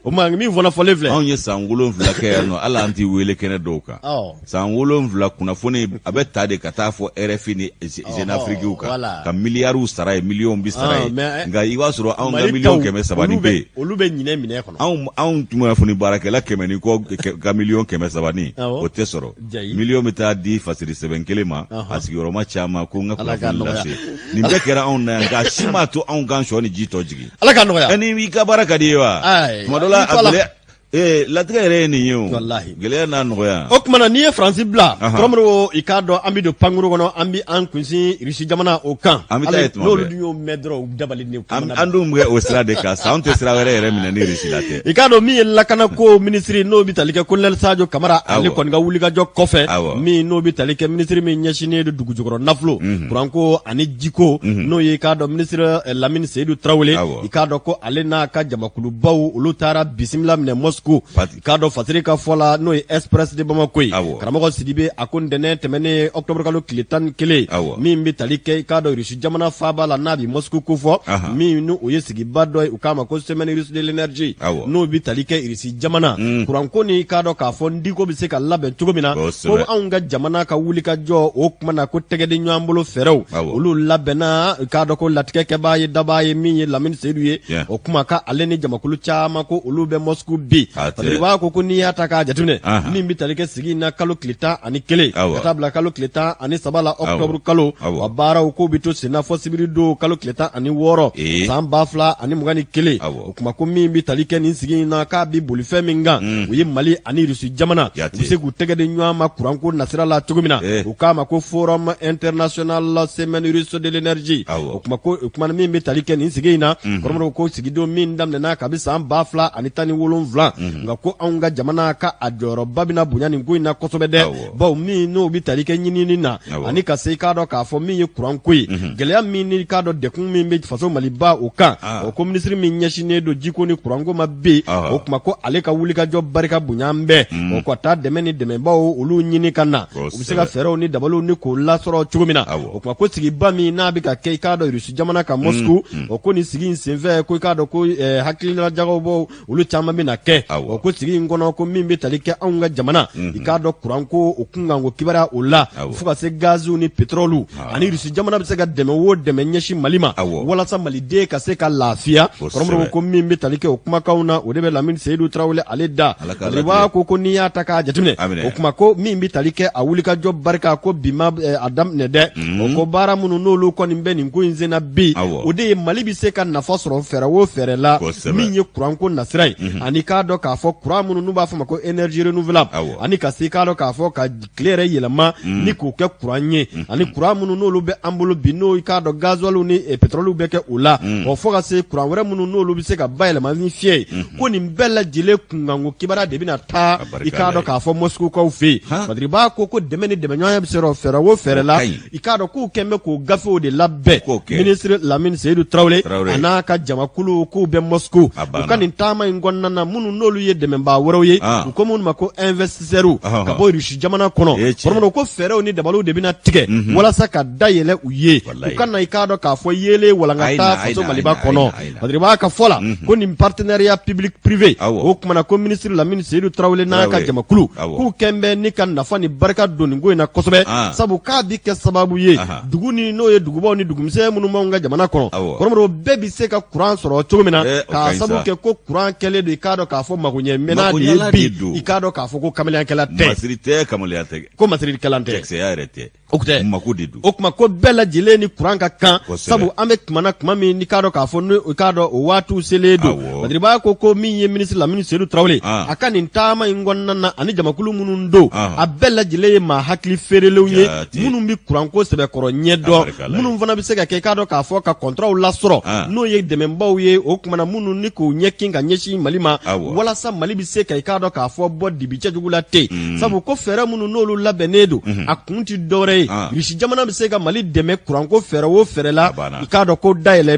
S1: O ma min fana fɔlen filɛ.
S2: Anw ye san 7 kɛ yan nɔ, hali an tɛ wele kɛnɛ dɔw kan. San 7 kunnafoni a bɛ ta de ka taa fɔ RFI ni Jeune Afrique kan, ka miliyariw sara yen, miliyɔnw bɛ sara yen, nka i b'a sɔrɔ anw ka miliyɔn 300 ni bɛ yen.
S1: Olu bɛ ɲinɛ minɛ kɔnɔ.
S2: Anw kunnafoni baarakɛla kɛmɛ ni kɔ ka miliyɔn 300 ni o tɛ sɔrɔ. Miliyɔn bɛ taa di fasiri sɛbɛn kelen ma, a sigiyɔrɔma caman, ko n ka kunnafoni lase. Nin bɛɛ kɛra anw na yan, nka si m'a to anw k'an sɔ ni ji tɔ jigin.
S1: Ala ka nɔgɔya.
S2: Ni i ka baara ka di i ye wa? Tuma dɔ la a gɛlɛya ee latigɛ yɛrɛ ye nin ye o.
S1: Walahi.
S2: Gɛlɛya n'a nɔgɔya.
S1: O tuma na n'i ye Faransi bila, Kɔrɔ Modibo, i k'a dɔn an bɛ don pankuru kɔnɔ, an bɛ an kunsin Irisi jamana o kan.
S2: An bɛ taa yen tuma
S1: bɛɛ. N'olu dun y'o mɛn dɔrɔn, u dabali ni
S2: An dun bɛ o sira de kan sa, anw tɛ sira wɛrɛ yɛrɛ minɛ ni Irisi la tɛ.
S1: I k'a dɔn min ye lakanako minisiri, n'o bɛ tali kɛ colonel Sajo Kamara, ale kɔni ka wulikajɔ kɔfɛ, min n'o bɛ tali kɛ minisiri min ɲɛsinnen don dugujukɔrɔ nafolo, kuranko ani jiko, n'o ye i k'a dɔn minisiri Lamini Seyidu Tarawele, i k'a dɔn ko ale n'a ka jamakulubaw, olu taara bisimila minɛ Moscou. I k'a dɔn fasiri ka fɔ la, n'o ye Express de Bamako ye, karamɔgɔ Sidibe, a ko ntɛnɛn tɛmɛnen octobre kalo tile 11, min bɛ tali kɛ i k'a dɔn Irisi jamana faaba la, n'a bɛ Moscou kofɔ, min ni o ye sigiba dɔ ye, u k'a ma ko semaine russe de l'énergie, n'o bɛ tali kɛ Irisi jamana kuranko ni i k'a dɔn k'a fɔ ndiko bɛ se ka labɛn cogo min na, ko anw ka jamana ka wulikajɔ o tuma na, ko tɛgɛ di ɲɔgɔn bolo fɛɛrɛw, olu labɛnna. I k'a dɔn ko latigɛ kɛbaa ye dabaa ye min ye Lamini Seyidu ye, o kuma ka ale ni jamakulu caman, ko olu bɛ Moscou bi. bi. Patiriba ko n'i y'a ta k'a jateminɛ, min bɛ tali kɛ sigi in na kalo tile 11 ka taa bila kalo tile 13 la octobre kalo, wa baaraw ko bɛ to senna fɔ sibiri don kalo tile 16 san 2021. O kuma ko min bɛ tali kɛ nin sigi in na, k'a bɛ boli fɛn min kan, o ye Mali ani Irisi jamana u bɛ se k'u tɛgɛ di ɲɔgɔn ma kuranko nasira la cogo min na. U k'a ma ko Forum international semaine russe de l'énergie. O kuma ko o kuma min bɛ tali kɛ nin sigi in na, kɔrɔmɔgɔw ko sigidon min daminɛna kabi san 2017, nka ko anw ka jamana ka a jɔyɔrɔba bɛna bonya nin ko in na kosɛbɛ dɛ, bawo min n'o bɛ tali kɛ ɲinini na ani ka se i k'a dɔn k'a fɔ min ye kuranko ye, gɛlɛya min ni k'a dɔn degun min bɛ faso Maliba o kan. O ko minisiri min ɲɛsinnen don jiko ni kuranko ma bi, o kuma ko ale ka wulikajɔ barika bonya bɛɛ o ka taa dɛmɛ ni dɛmɛbaw olu ɲini ka na, u bɛ se ka fɛɛrɛw ni dabaliw ni k'o lasɔrɔ cogo min na. O kuma ko sigiba min n'a bɛ ka kɛ i k'a dɔn Irisi jamana kan Moscou, o ko nin sigi in senfɛ ko i k'a dɔn ko hakilila jagabɔw olu caman bɛna kɛ. O ko sigi in kɔnɔ ko min bɛ tali kɛ anw ka jamana, i k'a dɔn kuranko o kunkanko kibaruya o la, fo ka se gaziw ni pétrole ani Irisi jamana bɛ se ka dɛmɛ o dɛmɛ ɲɛsin Mali ma walasa maliden ka se ka lafiya. Kɔrɔmɔgɔw ko min bɛ tali kɛ o kumakanw na, o de bɛ Lamini Seyidu Tarawele ale da. Patiriba ko n'i y'a ta k'a jateminɛ, o kuma ko min bɛ tali kɛ a wulikajɔ barika ko bi ma a daminɛ dɛ. O ko baara minnu n'olu kɔni bɛ nin ko in senna bi, o de ye Mali bɛ se ka nafa sɔrɔ fɛɛrɛ o fɛɛrɛ la min ye kuranko nasira ye, ani k'a dɔn k'a fɔ kuran minnu n'u b'a fɔ ma ko énergie renouvelable, ani ka se k'a dɔn k'a fɔ ka tile yɛrɛ yɛlɛma ni k'o kɛ kuran ye, ani kuran minnu n'olu bɛ an bolo bi, n'o i k'a dɔn gasoil ni pétrole bɛ kɛ o la, o fo ka se kuran wɛrɛ minnu n'olu bɛ se ka bayɛlɛma ni fiɲɛ ye, ko nin bɛɛ lajɛlen kunkanko kibaruya de bɛna taa i k'a dɔn k'a fɔ Moscoukaw fɛ yen. Patiriba ko dɛmɛ ni dɛmɛɲɔgɔnya bɛ sɔrɔ fɛɛrɛ o fɛɛrɛ la, i k'a dɔn k'u kɛn bɛ k'o gafew de labɛn. Minisiri Lamini Seyidu Tarawele a n'a ka jamakulu k'u bɛ Moscou u ka nin taama in kɔnɔna na, minnu n'olu ye dɛmɛbaa wɛrɛw ye, u ko minnu ma ko investisseurs ka bɔ Russie jamana kɔnɔ. Kɔrɔmɔgɔw ko fɛɛrɛw ni dabaliw de bɛna tigɛ walasa ka da yɛlɛ u ye, u ka na i k'a dɔn k'a fɔ yeelen walankata faso Maliba kɔnɔ. Patiriba ka fɔ la ko nin partenariat public privé, o kuma na ko minisiri Lamini Seyidu Tarawele n'a ka jamakulu k'u kɛn bɛ ni ka nafa ni barika don nin ko in na kosɛbɛ, sabu k'a bɛ kɛ sababu ye dugu ni n'o ye dugubaw ni dugumisɛn minnu b'anw ka jamana kɔnɔ, kɔrɔmɔgɔw bɛɛ bɛ se ka kuran sɔrɔ cogo min na, k'a sabu kɛ ko kuran kɛlen don i k'a dɔn k'a fɔ magoɲɛ minɛn de ye bi, i k'a dɔn k'a fɔ ko kamalenkɛla tɛ,
S2: masiri tɛ, kamalenya tɛ,
S1: ko masirikɛla tɛ,
S2: cɛkisɛya yɛrɛ tɛ.
S1: O tɛ,
S2: mako de don.
S1: O tuma ko bɛɛ lajɛlen ni kuran ka kan, sabu an bɛ tuma na tuma min n'i k'a dɔn k'a fɔ ni i k'a dɔn o waatiw selen don. Patiriba ko min ye minisiri Lamini Seyidu Tarawele a ka nin taama in kɔnɔna na, ani jamakulu minnu don, a bɛɛ lajɛlen ye maa hakili feerelenw ye minnu bɛ kuranko sɛbɛkɔrɔ ɲɛdɔn, minnu fana bɛ se ka kɛ i k'a dɔn k'a fɔ ka kɔntaraw lasɔrɔ, n'o ye dɛmɛbaw ye. O tuma na minnu ni k'u ɲɛkin ka ɲɛsin Mali ma walasa Mali bɛ se ka i k'a dɔn k'a fɔ bɔ dibi cɛjugu la ten, sabu ko fɛɛrɛ minnu n'olu labɛnnen don, a kun tɛ dɔwɛrɛ ye, Irisi jamana bɛ se ka Mali dɛmɛ kuranko fɛɛrɛ o fɛɛrɛ la, i k'a dɔn ko da de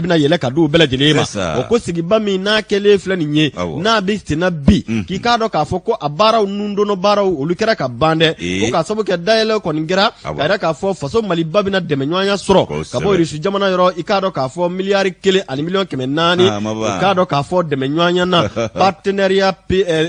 S1: bɛna yɛlɛ ka di u bɛɛ lajɛlen ma. O ko sigiba min n'a kɛlen filɛ nin ye, n'a bɛ senna bi, k'i k'a dɔn k'a fɔ ko a baaraw nundonɔ baaraw olu kɛra ka ban dɛ, ko k'a sababu kɛ dayɛlɛ kɔni kɛra k'a yira k'a fɔ faso Maliba bɛna dɛmɛɲɔgɔnya sɔrɔ ka bɔ Irisi jamana yɔrɔ, i k'a dɔn k'a fɔ miliyari 1 ani miliyɔn 400, i k'a dɔn k'a fɔ dɛmɛɲɔgɔnya na partenariat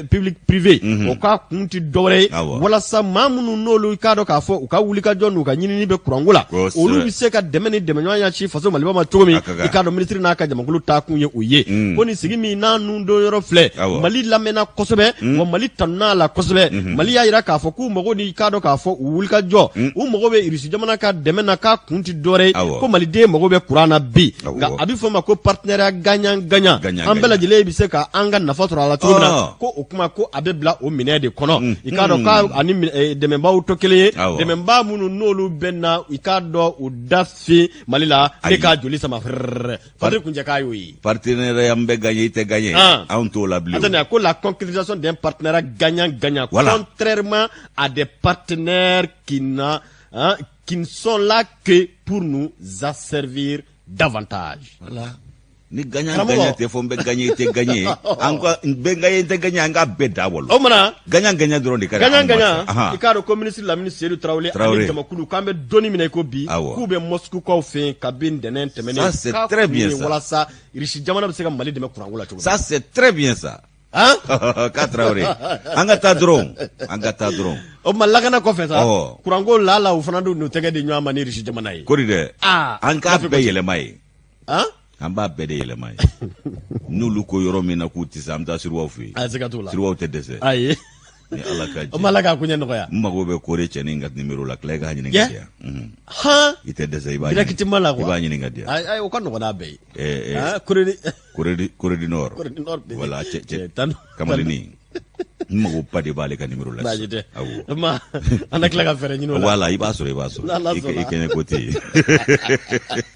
S1: public privé. O k'a kun tɛ dɔwɛrɛ ye walasa maa minnu n'olu i k'a dɔn k'a fɔ u ka wulikajɔ n'u ka ɲinini bɛ kuranko la, olu bɛ se ka dɛmɛ ni dɛmɛɲɔgɔnya ci faso Maliba ma cogo min. I k'a dɔn minisiri n'a ka jamakulu taakun ye o ye. Ko nin sigi min n'a nun don yɔrɔ filɛ, Mali lamɛnna kosɛbɛ, wa Mali tanuna la kosɛbɛ. Mali y'a jira k'a fɔ k'u mago ni i k'a dɔn k'a fɔ u wulikajɔ, u mago bɛ Irisi jamana ka dɛmɛ na, k'a kun tɛ dɔwɛrɛ ye ko maliden mago bɛ kuran na bi, nka a bɛ fɔ o ma ko partenariat gagnant gagnant, an bɛɛ lajɛlen bɛ se ka an ka nafa sɔrɔ a la cogo min na. Ko o kuma ko a bɛ bila o minɛn de kɔnɔ, i k'a dɔn k'a ani dɛmɛbaaw tɛ kelen ye, dɛmɛbaa minnu n'olu bɛ na i k'a dɔn u da fin Mali la ne k'a joli sama fɛrɛrɛ. Fadel Kuncɛ k'a y'o ye.
S2: Partenariat n bɛ gagner i tɛ gagner, anw t'o la bilen.
S1: Attendez, ko la concrétisation d'un partenariat gagnant gagnant, contrairement à des partenaires qui n'a hein, qui ne sont là que pour nous asservir davantage.
S2: Voilà. Ni gagnant gagnant tɛ fɔ n bɛ gagner i tɛ gagner, an ka n bɛ gagner i tɛ gagner, an k'a bɛɛ da walo.
S1: O mana
S2: gagnant gagnant dɔrɔn de ka
S1: di gagnant gagnant. I k'a dɔn ko ministre Lamini Seydou Traoré ani jamakulu k'an bɛ donni min na i ko bi, k'u bɛ Moscou-kaw fɛ yen kabi ntɛnɛn tɛmɛnen.
S2: Ça c'est très bien ça.
S1: Walasa Russie jamana bɛ se ka Mali dɛmɛ kuranko la cogo min.
S2: Ça c'est très bien ça.
S1: Han?
S2: K'a Traoré, an ka taa dɔrɔn, an ka taa dɔrɔn.
S1: O tuma lakana kɔfɛ sa, kuranko lala u fana dun n'u tɛgɛ di ɲɔgɔn ma ni Russie jamana ye.
S2: Kori dɛ, an k'a bɛɛ yɛlɛma ye.
S1: Han?
S2: An b'a bɛɛ de yɛlɛma ye. N'olu ko yɔrɔ min na k'u tɛ se, an bɛ taa Siriwaw fɛ yen.
S1: A siga t'o la.
S2: Siriwaw tɛ dɛsɛ.
S1: Ayi.
S2: Ni Ala ka
S1: jɛ. O ma Ala k'a koɲɛ nɔgɔya.
S2: N mago bɛ Kore cɛnin ka numéro la, tila i k'a ɲini ka di yan.
S1: Han.
S2: I tɛ dɛsɛ, i b'a
S1: ɲini. Directement la quoi.
S2: I b'a ɲini ka di yan.
S1: Ayi, o ka nɔgɔn n'a bɛɛ ye.
S2: Ɛɛ
S1: Corée
S2: Corée du Nord.
S1: Corée du Nord.
S2: Voilà, cɛ kamalennin. N mago ba de b'ale ka numéro la.
S1: Baasi tɛ. Awɔ. Ma an na tila ka fɛɛrɛ ɲini o la.
S2: Voilà, i b'a sɔrɔ, i b'a sɔrɔ. I kɛɲɛ ko tɛ yen.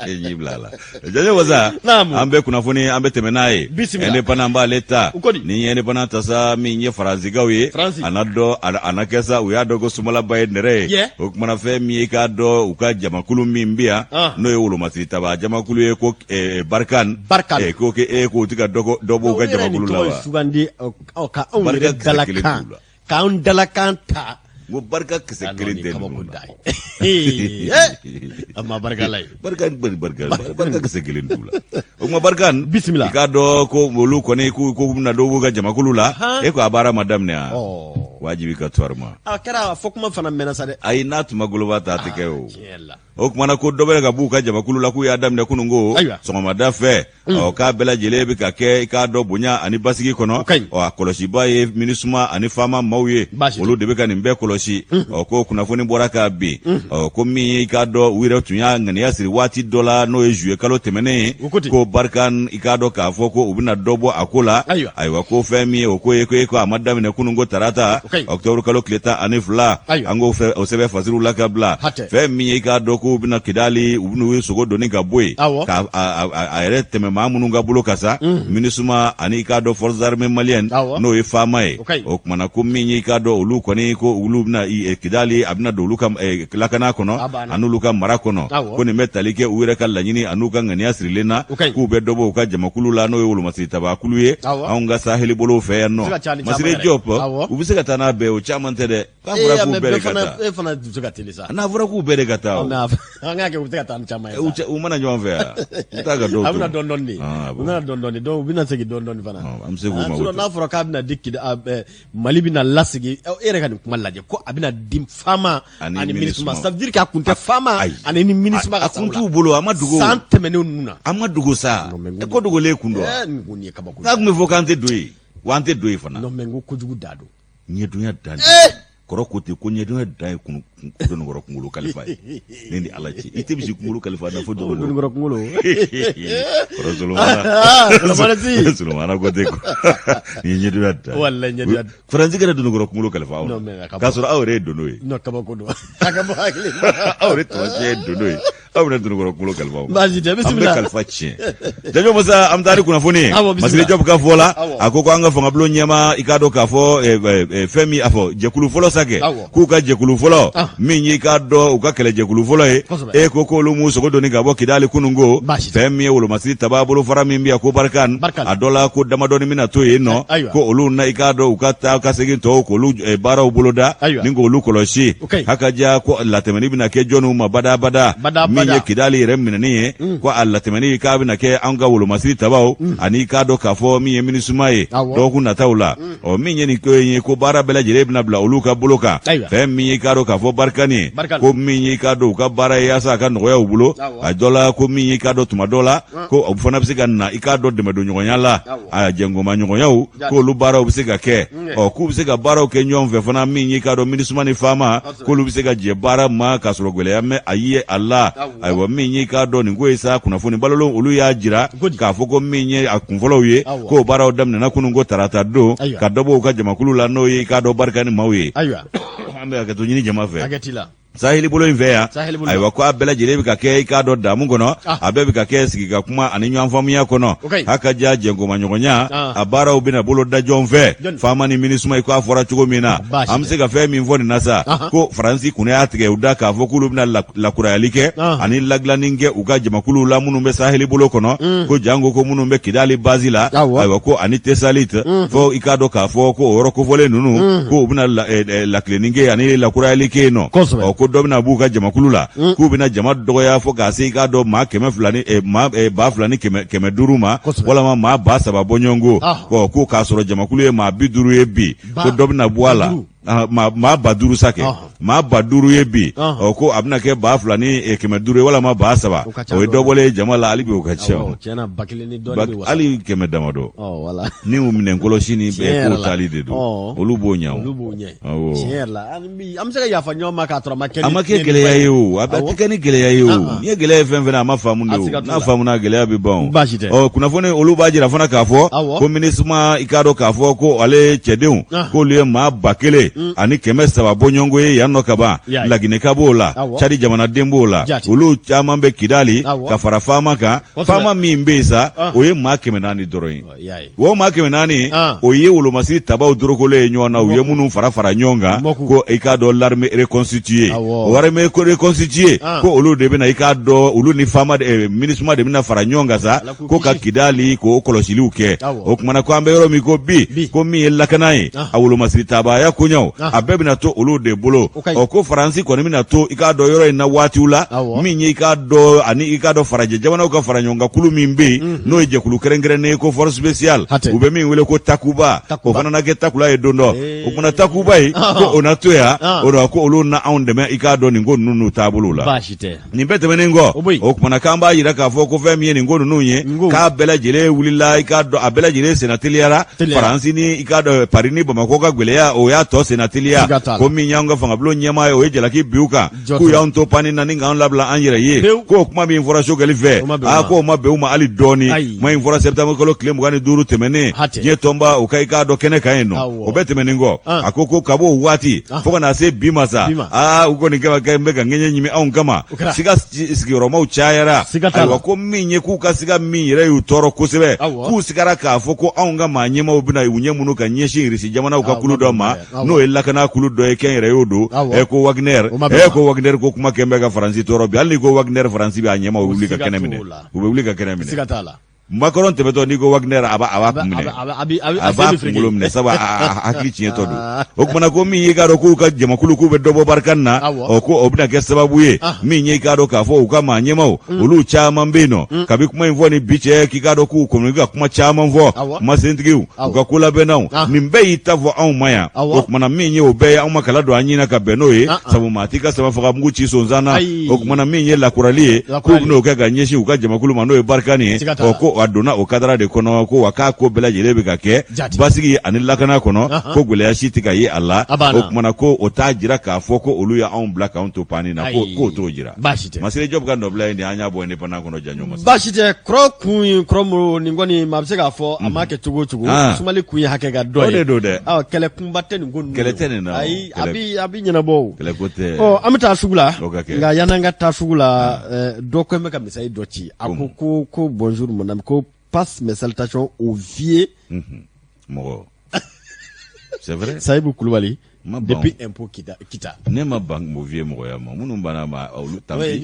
S2: E ɲi bila a la. Jaja Wasa.
S1: Naamu.
S2: An bɛ kunnafoni, an bɛ tɛmɛ n'a ye.
S1: Bisimila.
S2: Indépendant b'ale ta.
S1: U ko di?
S2: Ni ye indépendant ta sa, min ye Faransikaw ye.
S1: Faransi.
S2: A na dɔn, a na kɛ sa, u y'a dɔn ko sumalaba ye nɛrɛ ye.
S1: Yeah.
S2: O kumana fɛn min ye, i k'a dɔn u ka jamakulu min bɛ yan.
S1: Ah.
S2: N'o ye wolomasiri tabaa jamakulu ye ko Barkhane.
S1: Barkhane.
S2: Ko k'e k'o tɛ ka dɔ bɔ u ka jamakulu la wa?
S1: Sugandi ka anw
S2: Barika
S1: yɛrɛ
S2: kisɛ kelen
S1: dalakan
S2: t'u la.
S1: k'anw dalakan ta.
S2: N ko barika kisɛ kelen tɛ
S1: kabako
S2: ninnu
S1: da
S2: la.
S1: ye. A ma barika la ye.
S2: Barika barika barika kisɛ kelen t'u la. O kuma Barkhane.
S1: Bisimila.
S2: I k'a dɔn ko olu kɔni k'u bɛna dɔ b'u ka jamakulu la. E ko a baara ma daminɛ wa? Wajibi ka to ma.
S1: A kɛra a fɔ kuma fana mɛnna sa dɛ.
S2: Ayi, n'a tun ma goloba ta, a tɛ kɛ o.
S1: Tiɲɛ yɛrɛ la.
S2: O kumana ko dɔ bɛ ka b'u ka jamakulu la, k'u y'a daminɛ kunun ko
S1: Ayiwa.
S2: sɔgɔmada fɛ. Ɔ, k'a bɛɛ lajɛlen bɛ ka kɛ, i k'a dɔn, bonya ani basigi kɔnɔ.
S1: O ka ɲi.
S2: Ɔ, a kɔlɔsiba ye MINUSMA ani FAMA maaw ye.
S1: Baasi tɛ.
S2: Olu de bɛ ka nin bɛɛ kɔlɔsi. Ɔ, ko kunnafoni bɔra k'a bin. Ɔ, ko min ye, i k'a dɔn, u yɛrɛ tun y'a ŋaniya siri waati dɔ la, n'o ye juillet kalo tɛmɛnen ye.
S1: U ko ten.
S2: Ko Barkhane, i k'a dɔn k'a fɔ ko u bɛna dɔ bɔ a ko la.
S1: Ayiwa.
S2: Ayiwa, ko fɛn min ye o ko ye, ko e ko a ma daminɛ kunun ko tarata.
S1: O ka ɲi.
S2: Octobre kalo tile 12.
S1: Ayiwa.
S2: An k'o fɛ o sɛbɛn fasiriw la ka bila.
S1: Hatɛ.
S2: Fɛn min ye, i k'a dɔn k'u bɛna Kidali, u bɛn'u sogo doni ka bɔ yen.
S1: Awɔ.
S2: Ka a yɛrɛ tɛmɛ maa minnu ka bolo kan sa. MINUSMA ani i k'a dɔn forces armées maliennes.
S1: Awɔ.
S2: N'o ye FAMA ye.
S1: O ka ɲi.
S2: O kumana ko min ye, i k'a dɔn, olu kɔni ko olu bɛna Kidali, a bɛna don olu ka lakana kɔnɔ.
S1: A banna.
S2: An'olu ka mara kɔnɔ.
S1: Awɔ.
S2: Ko nin bɛ tali kɛ u yɛrɛ ka laɲini an'u ka ŋaniya sirilen na.
S1: O ka ɲi.
S2: K'u bɛ dɔ bɔ u ka jamakulu la, n'o ye wolomasiri tabakulu ye.
S1: Awɔ.
S2: Anw ka saheli bolow fɛ yan nɔ.
S1: Se ka ca ni caman
S2: Masire
S1: yɛrɛ.
S2: Diop,
S1: Awɔ.
S2: u bɛ se ka taa n'a bɛɛ ye, o caman tɛ dɛ. K'a fɔra k'u bɛɛ de ka taa.
S1: E fana dusu ka teli sa.
S2: N'a fɔra k'u bɛɛ de ka taa o.
S1: An k'a kɛ u bɛ se ka taa ni caman ye sa.
S2: U mana ɲɔgɔn fɛ yan. U taa ka dɔw to.
S1: A bɛna dɔɔni dɔɔni de.
S2: Ah,
S1: U bɛna dɔɔni dɔɔni, donc u bɛna segin dɔɔni dɔɔni fana.
S2: Ah, an bɛ se k'u mago
S1: Sinon n'a fɔra k'a bɛna di Kida, Mali bɛna lasegin, e yɛrɛ ka nin kuma lajɛ ko a bɛna di FAMA ani MINUSMA, ça veut dire que a kun tɛ FAMA ani ni MINUSMA ka
S2: A kun t'u bolo, a ma dogo.
S1: San tɛmɛnenw ninnu na.
S2: A ma dogo sa. Ko dogolen kun don wa?
S1: Nin ko nin ye kabako ye.
S2: N'a kun bɛ fɔ k'an tɛ don yen, wa an tɛ don yen fana.
S1: Non mais n ko kojugu da don.
S2: Ɲɛdonya dan kɔrɔ ko ten ko ɲɛdonya dan ye dononkɔrɔ kunkolo kalifa ye. Ne ni Ala cɛ, i tɛ misi kunkolo kalifa na fo
S1: dononkɔrɔ kunkolo.
S2: Kɔrɔ Solomana ko ten ko nin ye ɲɛdonya dan.
S1: Walayi ɲɛdonya.
S2: Faransi kana dononkɔrɔ kunkolo kalifa aw la. K'a sɔrɔ aw yɛrɛ ye dono ye.
S1: Non, kabako don. A ka bɔ hakili la.
S2: Aw yɛrɛ taamasiyɛn ye dono ye. Aw bɛna dononkɔrɔ kunkolo kalifa aw ma.
S1: Baasi tɛ, bisimila.
S2: An bɛ kalifa tiɲɛ. Jajo Musa, an bɛ taa ni kunnafoni ye.
S1: Awɔ, bisimila.
S2: Masire Jɔpu ka fɔ la,
S1: Awɔ.
S2: a ko ko an ka fangabulon ɲɛmaa, i k'a dɔn k'a fɔ fɛn min a fɔ jɛkulu fɔlɔ sa kɛ,
S1: Awɔ.
S2: k'u ka jɛkulu fɔlɔ
S1: Ah.
S2: min y'i k'a dɔn u ka kɛlɛjɛkulu fɔlɔ ye,
S1: Kosɛbɛ.
S2: e ko k'olu m'u sogo doni ka bɔ Kidali kununko,
S1: Baasi tɛ.
S2: fɛn min ye wolomasiri tabaa bolofara min bɛ yan ko Barkhane,
S1: Barkhane.
S2: a dɔ la ko damadɔni bɛna to yen nɔ,
S1: Ayiwa.
S2: ko olu na i k'a dɔn u ka taa ka segin tɔw k'olu baaraw boloda,
S1: Ayiwa.
S2: ni k'olu kɔlɔsi.
S1: O ka ɲi.
S2: Hakaja ko latɛmɛni bɛna kɛ jɔnniw ma badabada,
S1: Badabada.
S2: min ye Kidali yɛrɛ minɛni ye, ko a latɛmɛni k'a bɛna kɛ an ka wolomasiri tabaw ani k'a dɔn k'a fɔ min ye MINUSMA ye
S1: Awɔ.
S2: dɔgɔkun nataw la. Ɔ, min ye nin ko in ye, ko baara bɛɛ lajɛlen bɛna bila olu ka bolo kan.
S1: Ayiwa.
S2: Fɛn min ye k'a dɔn k'a fɔ Barkhane ye,
S1: Barkhane.
S2: ko min ye k'a dɔn u ka baara ye yaasa a ka nɔgɔya u bolo.
S1: Awɔ.
S2: A dɔ la ko min ye k'a dɔn tuma dɔ la ko o fana bɛ se ka na i k'a dɔn dɛmɛdonɲɔgɔnya la,
S1: Awɔ.
S2: a jɛngomaɲɔgɔnyaw,
S1: Jaati.
S2: k'olu baaraw bɛ se ka kɛ.
S1: Mm.
S2: Ɔ, k'u bɛ se ka baaraw kɛ ɲɔgɔn fɛ fana, min ye k'a dɔn MINUSMA ni FAMA,
S1: Kosɛbɛ.
S2: k'olu bɛ se ka jɛ baara ma k'a sɔrɔ gɛlɛya mɛ a ye a la.
S1: Awɔ.
S2: Ayiwa, min ye k'a dɔn nin ko ye sa, kunnafoni balolon olu y'a jira
S1: Ko di?
S2: k'a fɔ ko min ye a kunfɔlɔw ye,
S1: Awɔ.
S2: k'o baaraw daminɛna kunun ko tarata don,
S1: Ayiwa.
S2: ka dɔ bɔ u ka jamakulu la, n'o ye k'a dɔn Barkhane maaw ye.
S1: Ayiwa.
S2: An bɛ hakɛto ɲini jama fɛ.
S1: Hakɛ t'i la.
S2: Saheli bolo in fɛ yan,
S1: Saheli bolo.
S2: ayiwa, ko a bɛɛ lajɛlen bɛ ka kɛ i k'a dɔn damu kɔnɔ,
S1: Ah.
S2: a bɛɛ bɛ ka kɛ sigi ka kuma ani ɲɔgɔn faamuya kɔnɔ.
S1: O ka ɲi.
S2: Hakaja jɛnkomaɲɔgɔnya,
S1: Ah.
S2: a baaraw bɛna bolo da jɔn fɛ?
S1: Jɔn?
S2: FAMA ni MINUSMA, i ko a fɔra cogo min na.
S1: Baasi
S2: An bɛ
S1: tɛ.
S2: se ka fɛn min fɔ nin na sa,
S1: Ahan.
S2: ko Faransi kunna y'a tigɛ u da k'a fɔ k'olu bɛna lakurayali kɛ
S1: Ah.
S2: ani ladilanni kɛ u ka jamakuluw la minnu bɛ saheli bolo kɔnɔ, ko janko ko minnu bɛ Kidali base la.
S1: Awɔ.
S2: Ayiwa, ko ani Tesalit, fo i k'a dɔn k'a fɔ ko o yɔrɔ kofɔlen ninnu, ko u bɛna lakilenni kɛ ani lakurayali kɛ yen nɔ.
S1: Kosɛbɛ.
S2: Ɔ, ko dɔ bɛna b'u ka jamakulu la, k'u bɛna jama dɔgɔya fo k'a se i k'a dɔn maa kɛmɛ fila ni maa 2500 ma,
S1: Kosɛbɛ.
S2: walama maa 3000 bɔɲɔgɔnko.
S1: Ah.
S2: Ɔ, ko k'a sɔrɔ jamakulu ye maa 50 ye bi,
S1: Ba
S2: ko dɔ bɛna bɔ a la.
S1: duuru.
S2: Maa 5000 sa kɛ, maa 5000 ye bi, ɔ ko a bɛna kɛ 2500 ye walima 3000. O ye dɔ bɔlen ye jama la hali bi, o ka ca hali kɛmɛ damadɔ. Ni u minɛn kɔlɔsi ni bɛɛ ko taali de don, olu b'o ɲɛ.
S1: An bɛ se ka yafa ɲɔgɔn ma k'a sɔrɔ a ma kɛ
S2: a ma kɛ gɛlɛya ye o, a tɛ kɛ ni gɛlɛya ye o. N'i ye gɛlɛya ye fɛn fɛn na, a ma faamu de o, n'a faamuna gɛlɛya bɛ ban o.
S1: Baasi tɛ.
S2: Ɔ kunnafoni olu b'a jira fana k'a fɔ ko MINUSMA, i k'a dɔn k'a fɔ ko ale cɛdenw k'olu ye maa 1300 bɔɲɔgɔnko ye yan nɔ ka ban. Laginɛka b'o la, Cadi jamanaden b'o la, olu caman bɛ Kidali ka fara FAMa kan. FAMa min bɛ yen sa, o ye maa 400 dɔrɔn ye. O maa 400, o ye wolomasiri tabaw dorokolen ye ɲɔgɔn na, u ye minnu fara fara ɲɔgɔn kan ko i k'a dɔn l'armée reconstituée, o armée reconstituée, ko olu de bɛna, i k'a dɔn, olu ni FAMa MINUSMA de bɛna fara ɲɔgɔn kan sa ko ka Kidali k'o kɔlɔsiliw kɛ. O tuma na ko an bɛ yɔrɔ min ko bi, ko min ye lakana ye, a wolomasiri tabaya koɲɛw, a bɛɛ bɛna to olu de bolo. Ɔ ko Faransi kɔni bɛna to, i k'a dɔn, yɔrɔ in na waatiw la, min ye i k'a dɔn ani i k'a dɔn farajɛ jamanaw ka fara ɲɔgɔn kan kulu min bɛ yen, n'o ye jɛkulu kɛrɛnkɛrɛnnen ye ko force spéciale, u bɛ min wele ko Takuba, o fana na kɛ Takula ye don dɔ. O kumana Takuba ye, ko o na to yan, o la ko olu na anw dɛmɛ, i k'a dɔn, nin ko ninnu n'u taabolo la. Nin bɛɛ tɛmɛnen kɔ, o kumana k'an b'a jira k'a fɔ ko fɛn min ye nin ko ninnu ye, k'a bɛɛ lajɛlen wulila, i k'a dɔn, a bɛɛ lajɛlen senna teliyara. Faransi ni i k'a dɔn Paris ni Bamakɔ ka gɛlɛya, o y'a tɔ senna teliya. Ko min y'an ka fangabulon ɲɛmaa ye, o ye jalaki bin u kan k'u y'anw to panni na ni k'an labila an yɛrɛ ye. K'o kuma min fɔra Sogɛli fɛ, aa k'o ma bɛn u ma hali dɔɔni. Kuma in fɔra septembre kalo tile 25 tɛmɛnen diɲɛ tɔnba o ka i k'a dɔn kɛnɛ kan yen nɔ. O bɛɛ tɛmɛnen kɔ, a ko ko kab'o waati fo ka na se bi ma sa, aa u kɔni kɛ bɛ ka ŋɛɲɛ ɲimi anw kama, siga sigiyɔrɔmaw cayara. Ayiwa, ko min ye k'u ka siga min yɛrɛ y'u tɔɔrɔ kosɛbɛ, k'u sigara k'a fɔ ko anw ka maa ɲɛmaaw bɛna u ɲɛ munu ka ɲɛsin Irisi jamanaw ka kulu dɔ ma, n'o ye lakana kulu dɔ ye, kɛnyɛrɛye y'o don, ɛ ko Wagner, ɛ ko Wagner ko kuma kɛn bɛ ka Faransi tɔɔrɔ bi. Hali n'i ko Wagner, Faransi bɛ a ɲɛmaaw wuli ka kɛnɛ minɛ, u bɛ wuli ka kɛnɛ minɛ. Macron tɛmɛtɔ, n'i ko Wagner, a b'a kun minɛ, a b'a kunkolo minɛ, sabu a hakili tiɲɛtɔ don. O kumana ko min y'i k'a dɔn k'u ka jamakulu k'u bɛ dɔ bɔ Barkhane na, ɔ ko o bɛna kɛ sababu ye min ye i k'a dɔn k'a fɔ u ka maa ɲɛmaaw olu caman bɛ yen nɔ kabi kuma in fɔ ni bi cɛ, k'i k'a dɔn k'u kɔni ka kuma caman fɔ, kumasentigiw, u ka kolabɛnnaw, nin bɛɛ y'i ta fɔ anw ma yan. O kumana min ye o bɛɛ ye, anw ma kala don an ɲin na ka bɛn n'o ye, sabu maa t'i ka sama faga mugu ci sonsan na. O kumana min ye lakurali ye k'u bɛn'o kɛ ka ɲɛsin u ka jamakulu ma, n'o ye Barkhane ye, ɔ ko a donna o kadara de kɔnɔ, ko wa k'a ko bɛɛ lajɛlen bɛ ka kɛ basigi ani lakana kɔnɔ, ko gɛlɛya si tɛ ka ye a la. O kumana ko o t'a jira k'a fɔ ko olu y'anw bila k'anw to panni na, ko k'o t'o jira.
S1: Baasi tɛ.
S2: Masire Jɔp ka nɔbila ye nin, an y'a bɔ Indépendant kɔnɔ janjo
S1: ma. Baasi tɛ. Kɔrɔ kun ye kɔrɔ muru nin kɔni, maa bɛ se k'a fɔ a ma kɛ cogo o cogo, sumali kun ye hakɛ ka dɔ ye.
S2: O de don dɛ.
S1: Ɔ kɛlɛ kunba tɛ nin ko ninnu.
S2: Kɛlɛ tɛ nin na.
S1: Ayi, a bɛ ɲɛnabɔ o.
S2: Kɛlɛ ko tɛ.
S1: Ɔ an bɛ taa sugu la. O ka kɛ. Nka yan'an ka taa sugu la, dɔ ko bɛ ka message dɔ ci. A ko ko ko bonjour mon ami, ko passe mes salutations au vieux.
S2: Mɔgɔ. C'est vrai.
S1: Sayibu Kulubali. Depuis impôt Kita. Kita.
S2: Ne ma ban o vieux mɔgɔya ma. Minnu banna ma olu tant pis.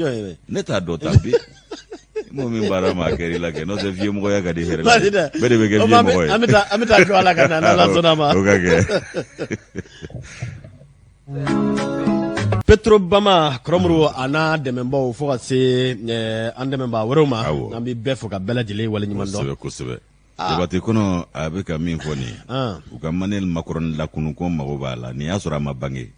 S2: Ne t'a dɔn, tant pis. Mɔgɔ min banna ma a kɛra i la kɛ, n'o tɛ vieux mɔgɔya ka di hɛrɛ la. Bɛɛ de bɛ kɛ vieux mɔgɔ ye.
S1: An bɛ taa jɔ a la ka na n'Ala sɔnna ma.
S2: O ka kɛ.
S1: Petro Bama Kɔrɔmuru a n'a dɛmɛbaaw fo ka se an dɛmɛbaa wɛrɛw ma, an bɛ bɛɛ fo ka bɛɛ lajɛlen waleɲuman
S2: dɔn. Kosɛbɛ kosɛbɛ. Jabate kɔnɔ a bɛ ka min fɔ nin ye, u ka Emmanuel Macron lakunu ko mago b'a la. Nin y'a sɔrɔ a ma bange.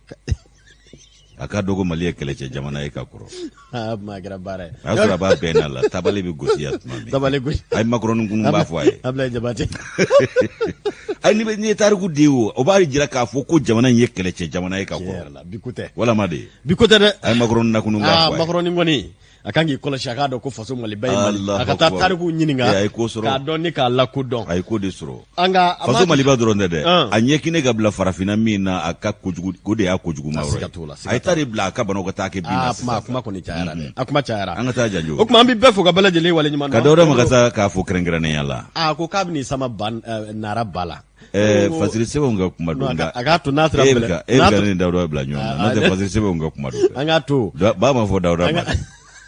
S2: A ka dɔgɔ Mali ye kɛlɛcɛ jamana ye ka kɔrɔ.
S1: A kɛra baara ye.
S2: A y'a sɔrɔ a b'a bɛn n'a la, tabale bɛ gosi yan tuma min.
S1: Tabale gosi.
S2: A ye Macron kunu b'a fɔ a ye.
S1: Ablaye Jabate.
S2: Ayi, n'i ye tariku di o, o b'a jira k'a fɔ ko jamana in ye kɛlɛcɛ jamana ye ka kɔrɔ.
S1: Bi ko tɛ.
S2: Walama de.
S1: Bi ko tɛ dɛ.
S2: A ye Macron lakunu b'a fɔ a ye.
S1: Macron kɔni, a kan k'i kɔlɔsi, a k'a dɔn ko faso Maliba ye Mali, a ka taa tariku ɲininka,
S2: a ye ko sɔrɔ,
S1: k'a dɔn ni k'a lakodɔn.
S2: A ye ko de sɔrɔ.
S1: An ka
S2: faso Maliba dɔrɔn tɛ dɛ, a ɲɛkinɛ ka bila farafinna min na, a ka kojugu, o de y'a kojugu ma yɔrɔ ye. A ye taa de bila a ka banaw ka taa kɛ bin na
S1: sisan. Kuma kɔni cayara dɛ, a kuma cayara.
S2: An ka taa janjo.
S1: O tuma an bɛ bɛɛ fo ka bɛɛ lajɛlen waleɲuman dɔn.
S2: Ka Dawuda Magasa k'a fo kɛrɛnkɛrɛnnenya la.
S1: A ko k'a bɛn'i sama ba nara ba la.
S2: Fasiri sɛbɛnw ka kuma don.
S1: A k'a to n'a sera
S2: e bɛ ka ne ni Dawuda bila ɲɔgɔn na, n'o tɛ fasiri sɛbɛnw ka kuma don.
S1: An k'a to.
S2: Ba ma fɔ Dawuda ma.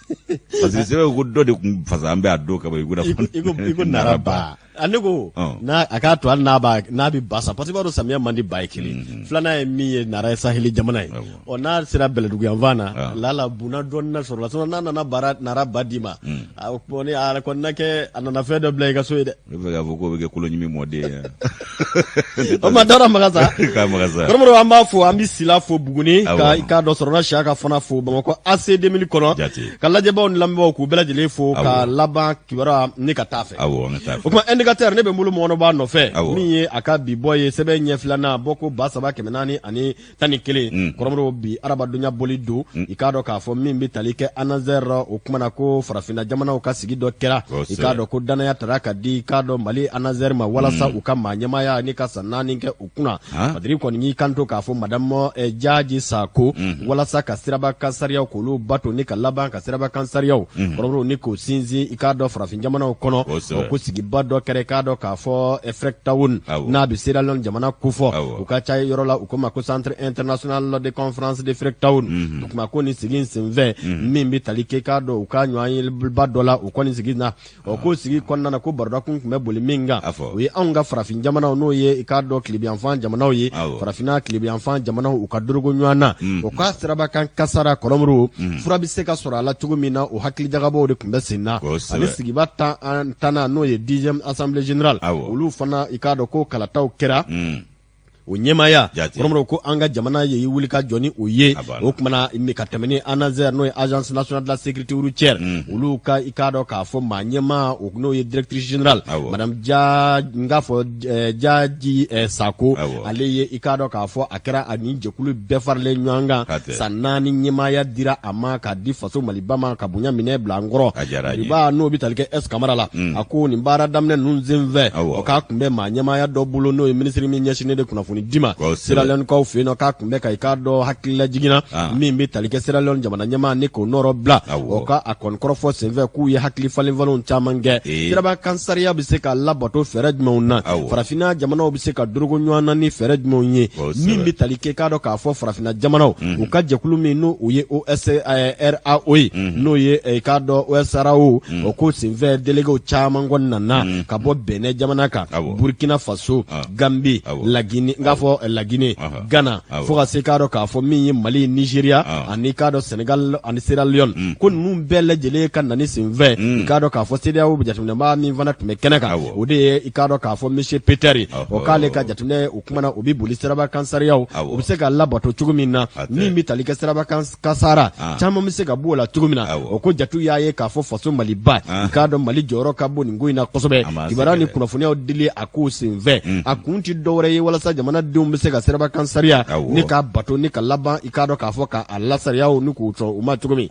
S2: Fasiri sɛbɛnw ko dɔ de tun fasa an bɛ a don kama i
S1: ko nara ba. A ne ko n'a a k'a to hali n'a b'a n'a bɛ ba san parce que i b'a dɔn samiya man di ba ye kelen mhm. filanan ye min ye Nara ye saheli jamana ye ɔ n'a sera Bɛlɛdugu yanfan na ah. lala bunna dɔɔnin na sɔrɔ la sinon n'a nana bara Nara ba d'i ma mm. a kɔni a kɔni na kɛ a nana fɛn dɔ bila i ka so ye dɛ.
S2: Ne bɛ fɛ k'a fɔ k'o bɛ kɛ koloɲimi mɔden ye.
S1: O ma Dawuda Magasa. K'a Magasa. Kɔrɔmɔrɔ an b'a fo an bɛ Sila fo Buguni ka i k'a dɔn sɔrɔla Siyaka fana fo Bamakɔ AC 2000 kɔnɔ. Jate. Ka lajɛbaaw ni lamɛnbaaw k'u bɛɛ lajɛlen fo ka laban kibaruya ni ka taa fɛ.
S2: Awɔ an ka taa fɛ.
S1: O tuma indicateur ne bɛ n bolo mɔgɔnɔbaa nɔfɛ. Awɔ. Min ye a ka bi bɔ ye sɛbɛn ɲɛ filanan bɔko 3411 mm. Kɔrɔmɔrɔ bi arabadonya bɔli don mm. I k'a dɔn k'a fɔ min bɛ tali kɛ ANASER o kuma na ko farafinna jamanaw ka sigi dɔ kɛra i k'a dɔn ko danaya tara ka di i k'a dɔn Mali ANASER ma walasa mm. u ka maa ɲɛmaaya ni ka san 4 kɛ u kunna Padiri kɔni y'i kanto k'a fɔ madamu eh, Jaji Sako mm. walasa ka siraba kan sariyaw k'olu bato ni ka laban ka siraba kan sariyaw mm. Kɔrɔmɔrɔ ni k'o sinsin i k'a dɔn farafin jamanaw kɔnɔ o ko sigiba dɔ kɛra i k'a dɔn k'a fɔ eh, Freetown n'a bɛ Sierra Leone jamana kofɔ u ka ca yɔrɔ la u ko ma ko Centre international de conférence de Freetown mm-hmm. o tuma ko nin sigi in senfɛ mm-hmm. min bɛ tali kɛ k'a dɔn u ka ɲɔgɔnyeba dɔ la u kɔni sigi na ɔ ko sigi kɔnɔna na ko barodakun tun bɛ boli min kan o ye anw ka farafin jamanaw n'o ye i k'a dɔn tilebinyanfan jamanaw ye farafinna tilebinyanfan jamanaw u ka dorogo ɲɔgɔn na mm. o ka sirabakan kasara kɔrɔmuru mm. fura bɛ se ka sɔrɔ a la cogo min na o hakilijagabɔw de tun bɛ sen na ani sigiba tannan n'o ye dixième assemblée générale olu fana i k'a dɔn ko kalataw kɛra mm. o ɲɛmaaya kɔrɔmɔrɔ ko an ka jamana ye wuli ka jɔ ni o ye o tuma na ka tɛmɛ ni ANASER n'o ye agence nationale de la sécurité routière mm. olu ka i k'a dɔn k'a fɔ maa ɲɛmaa o n'o ye directrice générale madame ja n k'a fɔ eh, Jaji eh, Sako ale ye i k'a dɔn k'a fɔ a kɛra a ni jɛkulu bɛɛ faralen ɲɔgɔn kan san 4 ɲɛmaaya dira a ma k'a di faso Maliba ma ka bonya minɛ bila an kɔrɔ Maliba n'o bɛ tali kɛ S Kamara la mm. a ko nin baara daminɛ ninnu senfɛ o k'a tun bɛ maa ɲɛmaaya dɔ bolo n'o ye minisiri min ɲɛsinnen de kunnafoni di ma Sierra Leonekaw fɛ yen nɔ k'a tun bɛ ka i k'a dɔn hakililajigin na ah. min bɛ tali kɛ Sierra Leone jamana ɲɛmaa ni k'o nɔrɔ bila o ka a kɔni kɔrɔfɔ senfɛ k'u ye hakili falen falenw caman kɛ sirabakan sariya bɛ se ka labato fɛɛrɛ jumɛnw na farafinna jamanaw bɛ se ka dorogo ɲɔgɔn na ni fɛɛrɛ jumɛnw ye min bɛ tali kɛ k'a dɔn k'a fɔ farafinna jamanaw mhm. u ka jɛkulu min n'o o ye OSRAO ye mhm. n'o ye eh, k'a dɔn OSRAO mhm. o ko senfɛ déléguéw caman kɔni nana ka bɔ Benin jamana kan Burkina Faso ah. Gambie Lagine n k'a fɔ eh, Lagine Ghana fo ka se k'a dɔn k'a fɔ min ye Mali Nigeria ah. ani k'a dɔn Senegal ani Sierra Leone ko ninnu bɛɛ lajɛlen ka nani senfɛ i k'a dɔn k'a fɔ CEDEAO jateminɛbaa min fana tun bɛ kɛnɛ kan o de ye i k'a dɔn k'a fɔ monsieur Peter ye o k'ale ka jateminɛ o kuma na o bɛ boli sirabakan sariyaw o bɛ se ka labato cogo min na min bɛ tali kɛ sirabakan kasara ah. caman bɛ se ka b'o la cogo min na o ko jatiw y'a ye k'a fɔ faso Maliba ah. i k'a dɔn Mali jɔyɔrɔ ka bon nin ko in na kosɛbɛ kibaruya ni kunnafoniyaw dili a ko senfɛ mm. a kun tɛ dɔwɛrɛ ye walasa jamanadenw bɛ se ka sirabakan sariya ni k'a bato ni ka laban i k'a dɔn k'a fɔ ka a lasariyaw ni k'u sɔn u ma cogo min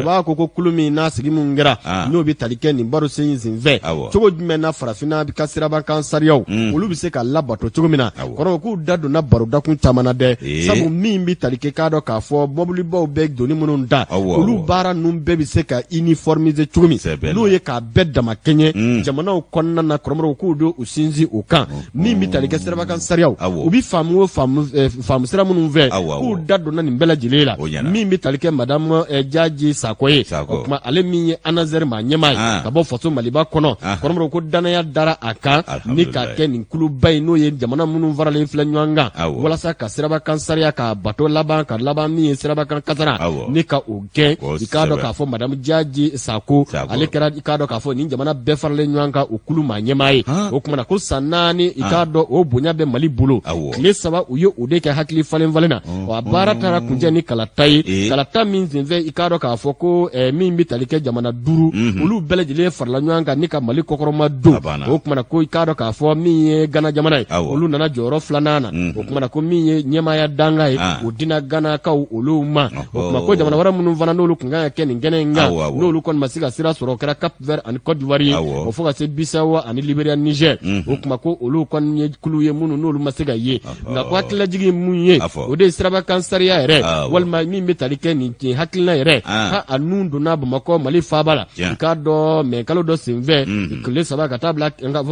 S1: b'a ko ko kulu min n'a sigi min kɛra ah. n'o bɛ tali kɛ nin baro sen in senfɛ cogo jumɛn na farafinna ka sirabakan sariyaw mm. olu bɛ se ka labato cogo min na kɔrɔ k'u da donna barodakun caman na dɛ eh. sabu min bɛ tali kɛ k'a dɔn k'a fɔ mɔbilibaw bɛ doni minnu ta olu baara ninnu bɛɛ bɛ se ka uniformiser cogo min n'o ye k'a bɛɛ dama kɛɲɛ mm. jamanaw kɔnɔna na kɔrɔmɔrɔw k'u don u sinsin o kan min bɛ tali kɛ sirabakan sariyaw u bɛ faamu o faamu eh, faamu sira minnu fɛ k'u da donna nin bɛɛ lajɛlen la min bɛ tali kɛ madamu eh, Jaji Sakɔ ye o tuma ale min ye ANASER maa ɲɛmaa ye ah. ka bɔ faso Maliba kɔnɔ ah. kɔrɔmɔrɔw ko danaya dara a kan ni ka kɛ nin kuluba ye n'o ye jamana minnu faralen filɛ ɲɔgɔn kan walasa ka sirabakan sariya k'a bato laban ka laban min ye sirabakan kasara ni ka o gɛn i k'a dɔn k'a fɔ madamu Jaji Sako ale kɛra i k'a dɔn k'a fɔ nin jamana bɛɛ faralen ɲɔgɔn kan o kulu maa ɲɛmaa ye o tuma na ko san 4 i k'a dɔn o bonya bɛ Mali bolo tile 3 u ye o de kɛ hakili falen falen na wa baara taara kuncɛ ni kalata ye kalata min senfɛ i k'a dɔn k'a fɔ ko min bɛ tali kɛ jamana 5 olu bɛɛ lajɛlen farala ɲɔgɔn kan ni ka Mali kɔkɔrɔma don o tuma na ko i k'a dɔn k'a fɔ min ye Gana jamana ye olu nana jɔyɔrɔ filanan na o tuma na ko min ye ɲɛmaaya danga ye o dina Ganakaw olu ma o tuma ko jamana wɛrɛ minnu fana n'olu tun kan ka kɛ nin kɛnɛ in kan n'olu kɔni ma se ka sira sɔrɔ o kɛra Cap Vert ani Côte d'Ivoire ye o fo ka se Bissau ani Liberia Niger o tuma ko olu kɔni ye kulu ye minnu n'olu ma se ka ye nka ko hakililajigin ye mun ye o de ye sirabakan sariya yɛrɛ walima min bɛ tali kɛ nin hakilina yɛrɛ ka a nun donna Bamakɔ Mali faaba la i k'a dɔn mɛ kalo dɔ senfɛ tile 3 ka taa bila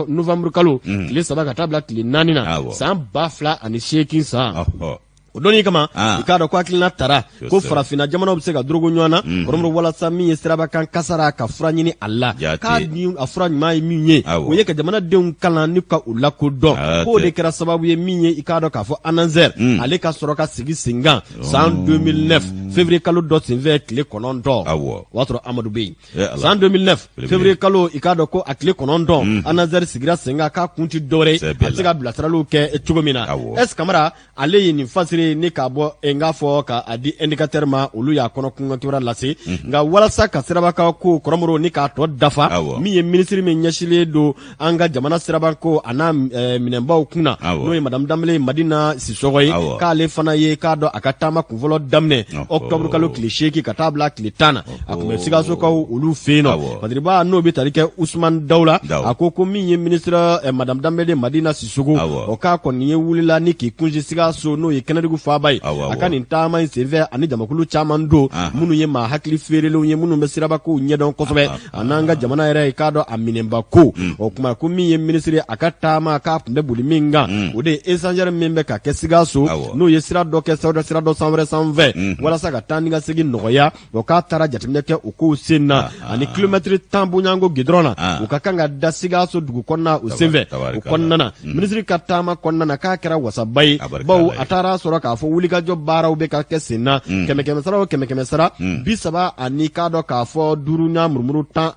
S1: novembre kalo tile 3 ka taa bila tile 4 na san 2008 san. O donni kama i k'a dɔn ko hakilina tara ko farafinna jamanaw bɛ se ka dorogo ɲɔgɔn na kɔrɔmuru walasa min ye sirabakan kasara ka fura ɲini a la k'a a fura ɲuman ye min ye o ye ka jamanadenw kalan ni ka u lakodɔn k'o de kɛra sababu ye min ye i k'a dɔn k'a fɔ ANASER ale ka sɔrɔ ka sigi sen kan san 2009 février kalo dɔ senfɛ tile 9, o y'a sɔrɔ Amadu bɛ yen san 2009 février kalo i k'a dɔn ko a tile 9 ANASER sigira sen kan k'a kun tɛ dɔwɛrɛ ye a bɛ se ka bilasiraliw kɛ cogo min na S Kamara ale ye nin fasiri ni k'a bɔ n k'a fɔ k'a di indicateur ma olu y'a kɔnɔ kunkan kibaruya lase nka walasa ka sirabakan ko kɔrɔmuru ni k'a tɔ dafa min ye minisiri min ɲɛsinlen don an ka jamana sirabako a n'a minɛnbaw kunna n'o ye madame Danbele Madina Sisɔgɔ ye k'ale fana ye k'a dɔn a ka taama kunfɔlɔ daminɛ octobre kalo tile 8 ka taa bila tile 10 na a tun bɛ Sikasokaw olu fɛ yen nɔ Badiriba n'o bɛ tali kɛ Usumani Dawu la a ko ko min ye minisiri madame Danbele Madina Sisɔgɔ o k'a kɔni ye wulila ni k'i kunsin Sikaso n'o ye kɛnɛdugu faaba ye a ka nin taama in senfɛ ani jamakulu caman don minnu ye maa hakili feerelenw ye minnu bɛ sirabakow ɲɛdɔn kosɛbɛ a n'an ka jamana yɛrɛ i k'a dɔn a minɛnba ko o tuma ko min ye minisiri a ka taama k'a tun bɛ boli min kan o de ye échangeur min bɛ ka kɛ Sikaso n'o ye sira dɔ kɛ sira dɔ sanfɛ sanfɛ walasa ka taa ni ka segin nɔgɔya o k'a taara jateminɛ kɛ o kow sen na ani kilomɛtiri 10 bonyanko gidɔrɔn na u ka kan ka da Sikaso dugu kɔnɔna o senfɛ o kɔnɔna na minisiri ka taama kɔnɔna na k'a kɛra wasaba ye bawo a taara sɔrɔ k'a fɔ wulikajɔ baaraw bɛ ka kɛ sen na kɛmɛ kɛmɛ sara o kɛmɛ kɛmɛ sara 35 i k'a dɔn k'a fɔ n'a murumuru 13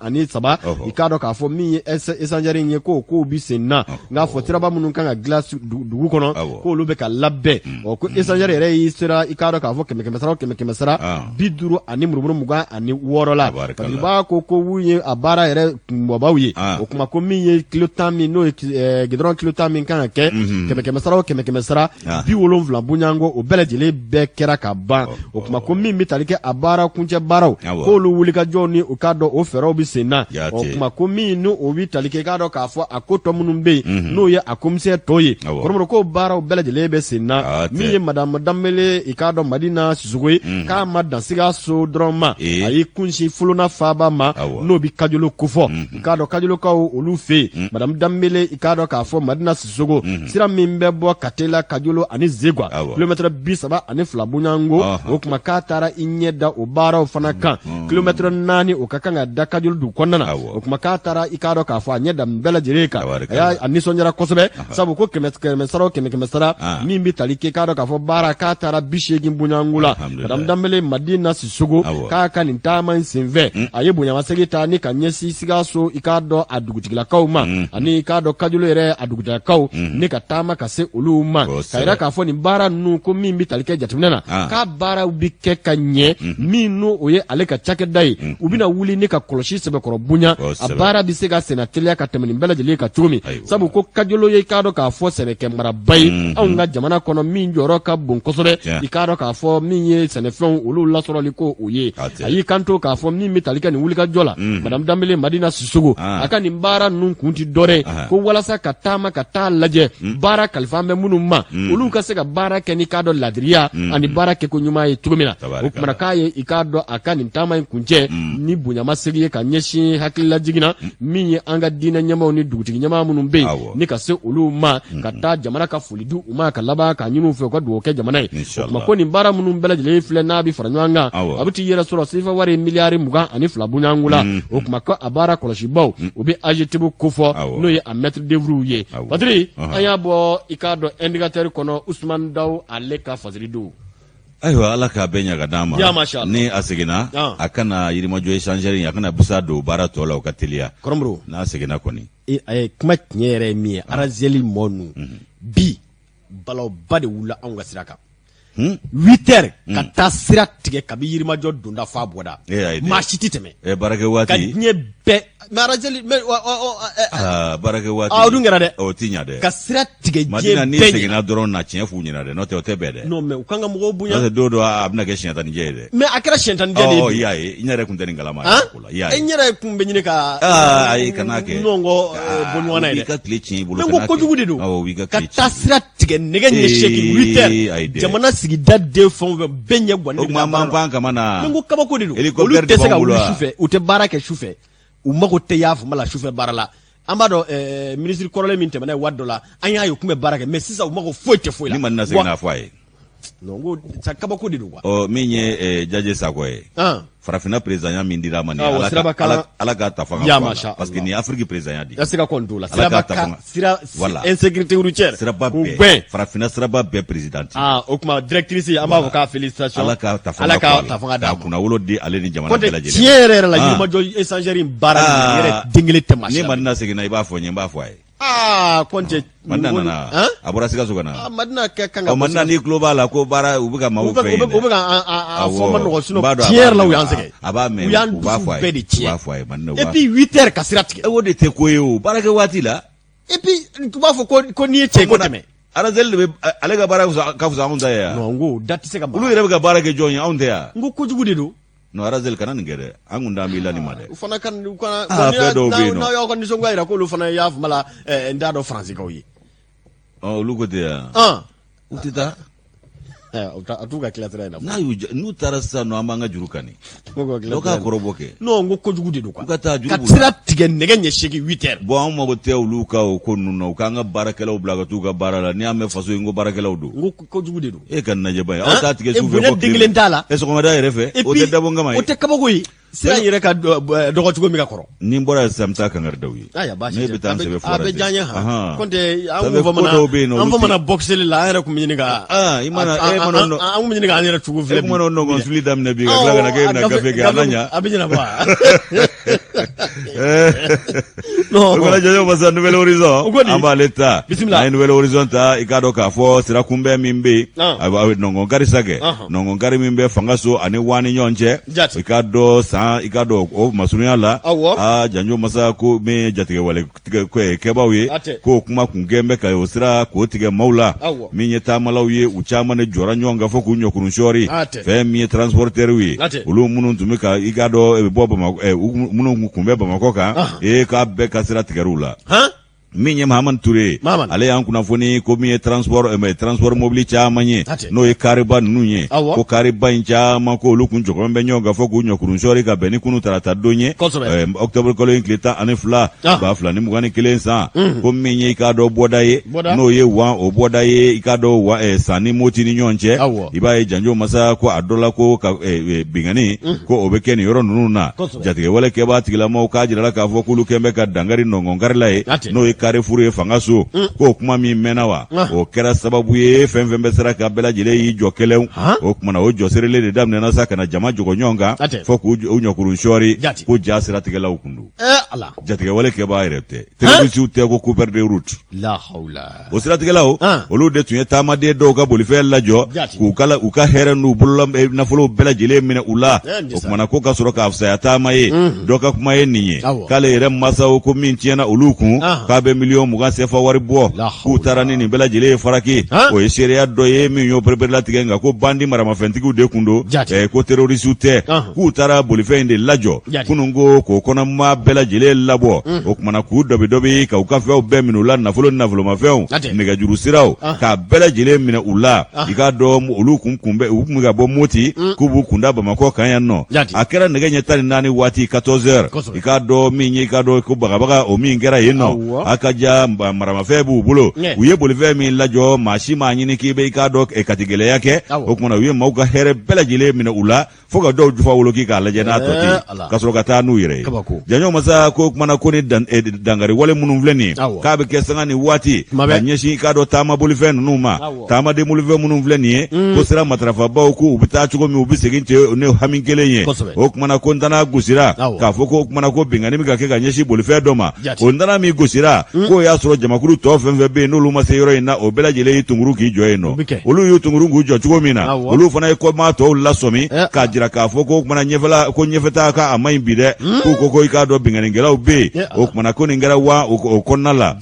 S1: i k'a dɔn k'a fɔ min ye échangeur in ye k'o kow bɛ sen na n k'a fɔ siraba minnu kan ka dilan dugu kɔnɔ k'olu bɛ ka labɛn ɔ ko échangeur yɛrɛ y'i sera i k'a dɔn k'a fɔ kɛmɛ kɛmɛ sara o kɛmɛ kɛmɛ sara 50 ni murumuru 26 la Badiriba ko ko w'u ye a baara yɛrɛ kunbabaw ye o tuma ko min ye kilo 10 min n'o ye gidɔrɔn kilo 10 min kan ka kɛ kɛmɛ kɛmɛ sara o kɛmɛ kɛmɛ sara 70 bonyanko o bɛɛ lajɛlen bɛɛ kɛra ka ban o tuma ko min bɛ tali kɛ a baara kuncɛ baaraw k'olu wulikajɔw ni u k'a dɔn o fɛɛrɛw bɛ sen na o tuma ko min ni o bɛ tali kɛ i k'a dɔn k'a fɔ a ko tɔ minnu bɛ yen n'o ye a komisɛn tɔ ye kɔrɔmɔrɔ ko baaraw bɛɛ lajɛlen bɛ sen na min ye madamu Danbele i k'a dɔn Madina Sisɔgɔ ye k'a ma dan Sikaso dɔrɔn ma a y'i kunsin Folona faaba ma n'o bɛ Kajolo kofɔ i k'a dɔn Kajolokaw olu fɛ yen madamu Danbele i k'a dɔn k'a fɔ Madina Sisɔgɔ sira min bɛ bɔ Katela Kajolo ani Zegwa kilomɛtɛrɛ 32 bonyanko o tuma k'a taara i ɲɛ da o baaraw fana kan kilomɛtɛrɛ 4 o ka kan ka da Kajolo dugu kɔnɔna na o tuma k'a taara i k'a dɔn k'a fɔ a ɲɛ da nin bɛɛ lajɛlen kan a y'a a nisɔndiyara kosɛbɛ sabu ko kɛmɛ kɛmɛ sara o kɛmɛ kɛmɛ sara min bɛ tali kɛ k'a dɔn k'a fɔ baara k'a taara 80 bonyanko la madamu Danbele Madina Sisɔgɔ k'a ka nin taama in senfɛ a ye bonyamasegin ta ni ka ɲɛsin Sikaso i k'a dɔn a dugutigilakaw ma ani i k'a dɔn Kajolo yɛrɛ a dugutigilakaw ni ka taama ka se olu ma k'a yira k'a fɔ nin baara ninnu ko min bɛ tali kɛ jateminɛ na k'a baaraw bɛ kɛ ka ɲɛ min n'o o ye ale ka cakɛda ye u bɛna wuli ni ka kɔlɔsi sɛbɛkɔrɔ bonya a baara bɛ se ka senna teliya ka tɛmɛ nin bɛɛ lajɛlen kan cogo min sabu ko Kajolo ye i k'a dɔn k'a fɔ sɛnɛkɛ maraba ye anw ka jamana kɔnɔ min jɔyɔrɔ ka bon kosɛbɛ i k'a dɔn k'a fɔ min ye sɛnɛfɛnw olu lasɔrɔli ko o ye a y'i kanto k'a fɔ min bɛ tali kɛ nin wulikajɔ la madamu Danbele Madina Sisɔgɔ a ka nin baara ninnu kun tɛ dɔwɛrɛ ye ko walasa ka taama ka taa lajɛ baara kalifa bɛ minnu ma olu ka se ka baara kɛ n'i k'a dɔn ladiriya ani baara kɛko ɲuman ye cogo min na o tuma k'a ye i k'a dɔn a ka nin taama in kuncɛ ni bonyamasegin ye ka ɲɛsin hakililajigin na min ye an ka diinɛ ɲɛmaaw ni dugutigi ɲɛmaa minnu bɛ yen ni ka se olu ma ka taa jamana ka foli di u ma ka laban k'a ɲini u fɛ u ka dugawu kɛ jamana ye o tuma ko nin baara minnu bɛɛ lajɛlen filɛ n'a bɛ fara ɲɔgɔn kan a bɛ t'i yɛrɛ sɔrɔ sefa wari miliyari 22 bonyanko la o tuma ko a baara kɔlɔsibaw u bɛ AGETIP kofɔ n'o ye a maître d'œuvre ye Patiri an y'a bɔ i k'a dɔn indicateur kɔnɔ Usumani Dawu ale ka fasiri don.
S2: Ayiwa ala k'a bɛɛ ɲa ka d'an ma ni a seginna a kana Yirimajɔ échangeur in a kana busa don baara tɔ la o ka teliya n'a seginna kɔni
S1: kuma tiɲɛ yɛrɛ ye min ye ARASEL mɔɔ ninnu bi balawba de wulila anw ka sira kan 8 heures ka taa sira tigɛ kabi Yirimajɔ donda f'a bɔda maa si tɛ tɛmɛ
S2: baarakɛ waati
S1: ka diɲɛ bɛɛ mais ARASEL mais
S2: baarakɛ waati
S1: o dun kɛra dɛ
S2: o tɛ ɲa dɛ
S1: ka sira tigɛ diɲɛ bɛɛ
S2: n'i seginna dɔrɔn na tiɲɛ f'u ɲɛna dɛ n'o tɛ o tɛ bɛn dɛ
S1: non mais u kan ka mɔgɔw bonya
S2: n'o tɛ don dɔ a bɛna kɛ siɲɛtanijɛ ye dɛ
S1: mais a kɛra siɲɛtanijɛ de ye
S2: ɔ i y'a ye n yɛrɛ tun tɛ nin kalama
S1: ko la i y'a ye n yɛrɛ tun bɛ ɲini ka
S2: ayi kana kɛ
S1: ɲɔgɔn kɔ bɔ ɲɔgɔn na ye dɛ
S2: i ka tile tiɲɛ i bolo
S1: mais n ko kojugu de don ka taa sira tigɛ nɛgɛ ɲɛ 8 8 heures jamana sigida den fɛn o fɛn bɛɛ ɲɛ gannen
S2: o tuma an b'an pan kama na
S1: n ko kabako de don olu tɛ se ka wuli sufɛ u tɛ baara kɛ sufɛ u mago tɛ y'a fama la sufɛ baara la an b'a dɔn minisiri kɔrɔlen min tɛmɛna ye waati dɔ la an y'a ye u tun bɛ baara kɛ mais sisan u mago foyi tɛ foyi la
S2: ni Madina seginna a fɔ a ye.
S1: Non, n ko sa kabako de don quoi.
S2: Ɔ, min ye Jaje Sakɔ ye, farafinna présidentya min dira a ma nin,
S1: Awɔ, siraba kalan-
S2: Ala k'a ta fanga
S1: Ya
S2: bɔ a la.
S1: masha
S2: Parce que
S1: Allah.
S2: nin ye Afrique présidentya de ye.
S1: Ya sira kɔni t'o la.
S2: Ala
S1: Siraba
S2: k'a ta
S1: ka
S2: fanga.
S1: sira
S2: Voilà.
S1: insécurité routière
S2: Siraba
S1: k'u
S2: bɛɛ
S1: gɛn.
S2: Farafinna siraba bɛɛ président.
S1: Ah, o tuma directrice, an b'a fɔ k'a félicitation.
S2: Ala k'a ta fanga
S1: Ala
S2: bɔ
S1: k'a
S2: a la.
S1: ta fanga d'a
S2: K'a
S1: ma.
S2: kunnawolo di ale ni jamana
S1: Kɔntɛ,
S2: bɛɛ lajɛlen.
S1: tiɲɛ yɛrɛ yɛrɛ la,
S2: Ah.
S1: Yirimajɔ échangeur in baara nin
S2: Ah.
S1: yɛrɛ den kelen tɛ maa si
S2: Ni
S1: la.
S2: Madina seginna, i b'a fɔ n ye, n b'a fɔ a ye.
S1: Aa, Kɔntɛ.
S2: Madina nana.
S1: Han?
S2: A bɔra Sikaso ka na.
S1: Ah, Madina ka kan ka
S2: Ɔ, Madina, n'i tulo b'a la ko baara u bɛ ka maaw
S1: u bɛ
S2: fɛ yen
S1: u bɛ
S2: dɛ.
S1: u bɛ ka an
S2: Awɔ.
S1: fɔ ma nɔgɔ, sinon
S2: N b'a dɔn a
S1: tiɲɛ
S2: b'a
S1: yɛrɛ la, u
S2: mɛn.
S1: y'an sɛgɛn.
S2: A b'a mɛn.
S1: U y'an
S2: U b'a
S1: dusu
S2: fɔ a ye.
S1: bɛɛ de
S2: U
S1: tiɲɛ.
S2: b'a fɔ a ye, Madina, u
S1: Et
S2: b'a
S1: puis 8 heures ka sira tigɛ.
S2: E, o de tɛ ko ye o baarakɛ waati la.
S1: Et puis u b'a fɔ ko n'i ye cɛ ye ko tɛmɛ.
S2: Arazel de bɛ ale ka baara ka fisa anw ta ye yan.
S1: Non, n ko da tɛ se ka
S2: Olu
S1: mara.
S2: yɛrɛ bɛ ka baara kɛ jɔn ye, anw tɛ yan?
S1: N ko kojugu de don.
S2: Non, Arazel, kana nin kɛ dɛ, an kun t'an b'i la nin ma dɛ.
S1: U fana ka u kana
S2: Ah, fɛn dɔw bɛ yen nɔ.
S1: N'aw y'aw ka nisɔngoya jira k'olu fana y'a fama la, n t'a dɔn Faransikaw ye.
S2: Ɔ, olu ko ten yan. U tɛ taa.
S1: A t'u ka tila sira in na.
S2: N'a y'u n'u taara sisan nɔ, an b'an ka juru kani.
S1: N'u ka tila
S2: Dɔ k'a
S1: sira in na.
S2: kɔrɔbɔ kɛ.
S1: Non, n ko kojugu de don quoi.
S2: U ka taa juru
S1: ka
S2: b'u la.
S1: sira tigɛ nɛgɛ ɲɛ 8, 8 heures.
S2: Bon, anw mago tɛ olu ka o ko ninnu na, u k'an ka baarakɛlaw bila ka t'u ka baara la. N'i y'a mɛn faso in ko baarakɛlaw don.
S1: N ko kojugu de don.
S2: E ka nin lajɛ ba ye, aw t'a tigɛ
S1: E
S2: su fɛ
S1: bonya
S2: fɔ
S1: den kelen t'a la.
S2: E, sɔgɔmada yɛrɛ fɛ,
S1: Et
S2: o
S1: puis
S2: tɛ dabɔ kama ye.
S1: O tɛ kabako ye. Sira in yɛrɛ ka dɔgɔ cogo min ka kɔrɔ.
S2: Ni n bɔra yan sisan, n bɛ taa kangari da u ye.
S1: Aya, baasi
S2: Ne
S1: tɛ.
S2: bɛ taa n sɛbɛ
S1: A
S2: fɔra
S1: bɛ diya n ye han. Kɔntɛ, an
S2: Ça fait
S1: kun
S2: ko dɔw bɛ yen nɔ,
S1: an
S2: olu
S1: famana boxeli la, an yɛrɛ kun bɛ ɲini ka
S2: Ah, i mana- e mana
S1: an kun bɛ ɲini k'an yɛrɛ cogo filɛ
S2: E
S1: bi.
S2: kuma na nɔgɔn suli daminɛ bi, ka tila ka na k'e bɛna gafe kɛ, a na ɲa.
S1: A bɛ ɲɛnabɔ wa? Non.
S2: O kɛra jɔjɔ masa Nouvel Horizon.
S1: O ko di?
S2: An b'ale ta.
S1: Bisimila.
S2: N'an ye Nouvel Horizon ta, i k'a dɔn k'a fɔ sira kunbɛn min bɛ yen, a bɛ nɔngɔnkari sa kɛ, nɔngɔnkari min bɛ fanga so ani waa ni ɲɔgɔn cɛ.
S1: Jati.
S2: I k'a dɔn san, i k'a dɔn o masurunya la. Aa, janjo masa, ko min ye jatigɛwale kɛbaaw ye,
S1: A tɛ.
S2: k'o kuma kun kɛn bɛ ka o sira k'o tigɛ maaw la. Min ye taamalaw ye, u caman de jɔra ɲɔgɔn kan fo k'u ɲɔkurun sɔɔri.
S1: A tɛ.
S2: Fɛn min ye transportɛriw ye,
S1: A tɛ.
S2: olu minnu tun bɛ ka, i k'a dɔn, bɔ Bamakɔ, minnu kun bɛ Bamakɔ kan, ee, k'a bɛɛ ka sira tigɛr'u la. Min ye Mahamani Ture ye, ale y'an kunnafoni ko min ye transport mobili caman ye, n'o ye kariba ninnu ye, ko kariba in caman, ko olu kun jɔgɔn bɛ ɲɔgɔn kan fo k'u ɲɔkurun sɔɔri ka bɛn ni kunu tarata don ye, octobre kalo in tile 12, 2021 san. Ko min ye, i k'a dɔn, bɔda ye, n'o ye wan o bɔda ye, i k'a dɔn, wa san ni Moti ni ɲɔgɔn cɛ, i b'a ye janjo masa, ko a dɔ la ko ka binkanni ko o bɛ kɛ nin yɔrɔ ninnu na. Jatigɛwale kɛbaa tigilamaw k'a jirala k'a fɔ k'olu kɛn bɛ ka dankari nɔngɔnkari la ye, n'o ye Carrefour ye fanga so. K'o kuma min mɛnna wa, o kɛra sababu ye fɛn fɛn bɛ sira kan, bɛɛ lajɛlen y'i jɔ kelen. O kumana o jɔserele de daminɛna sa ka na jama jɔgɔ ɲɔgɔn kan fo k'u ɲɔkurun sɔɔri, ko ja siratigɛlaw kun don, jatigɛwale kɛbaa yɛrɛ tɛ, terrorisiw tɛ, ko coupeur de route. O siratigɛlaw, olu de tun ye taamaden dɔw ka bolifɛn lajɔ k'u ka u ka hɛrɛ n'u bolola nafolow bɛɛ lajɛlen minɛ u la. O kumana ko ka sɔrɔ k'a fisaya taama ye. Dɔ ka kuma ye nin ye, k'ale yɛrɛ masaw ko min tiɲɛna olu kun, k'a bɛ miliyɔn 20 sefa wari bɔ. K'u taara ni nin bɛɛ lajɛlen ye Faraki, o ye seereya dɔ ye min y'o pereperelatigɛ. Nka ko bandi maramafɛntigiw de kun don, ko terrorisiw tɛ. K'u taara bolifɛn in de lajɔ kunun ko k'o kɔnɔmaa bɛɛ lajɛlen labɔ. O kumana k'u dɔbi ka u ka fɛnw bɛɛ minɛ u la, nafolo ni nafolomafɛnw, nɛgɛjuru siraw, k'a bɛɛ lajɛlen minɛ u la. I k'a dɔn olu kun bɛ u kun bɛ ka bɔ Moti, k'u b'u kunda Bamakɔ kan yan nɔ. A kɛra nɛgɛ ɲɛ 14 waati, 14 heures. I k'a dɔn min ye, i k'a dɔn ko bagabaga o min kɛra yen nɔ, a ka ja maramafɛn b'u bolo. U ye bolifɛn min lajɔ, maa si m'a ɲini k'i bɛ, i k'a dɔn, katigɛlɛya kɛ. O kumana u ye maaw ka hɛrɛ bɛɛ lajɛlen minɛ u la fo ka dɔw jufa woloki k'a lajɛ n'a tɔ tɛ yen, ka sɔrɔ ka taa n'u yɛrɛ ye. Janjo masa ko kumana ko ni dankari wale minnu filɛ nin ye, k'a bɛ kɛ sanga ni waati ka ɲɛsin, i k'a dɔn, taama bolifɛn ninnu ma, taamaden bolifɛn minnu filɛ nin ye, ko sira matarafabaw, ko u bɛ taa cogo min, u bɛ segin ten ni hami kelen ye. O kumana ko ntana gosira k'a fɔ ko o kumana ko binkanni bɛ ka kɛ ka ɲɛsin bolifɛn dɔ ma. O ntana min gosira, k'o y'a sɔrɔ jamakulu tɔ fɛn fɛn bɛ yen n'olu ma se yɔrɔ in na, o bɛɛ lajɛlen y'i tunguru k'i jɔ yen nɔ. Olu y'u tunguru k'u jɔ cogo min na, olu fana ye kɔmaa tɔw lasɔmi k'a jira k'a fɔ ko o kumana ɲɛfɛla ko ɲɛfɛtaa ka a man ɲi bi dɛ. K'u ko i k'a dɔn binkannikɛlaw bɛ yen. O kumana ko nin kɛra wa o kɔnɔna la.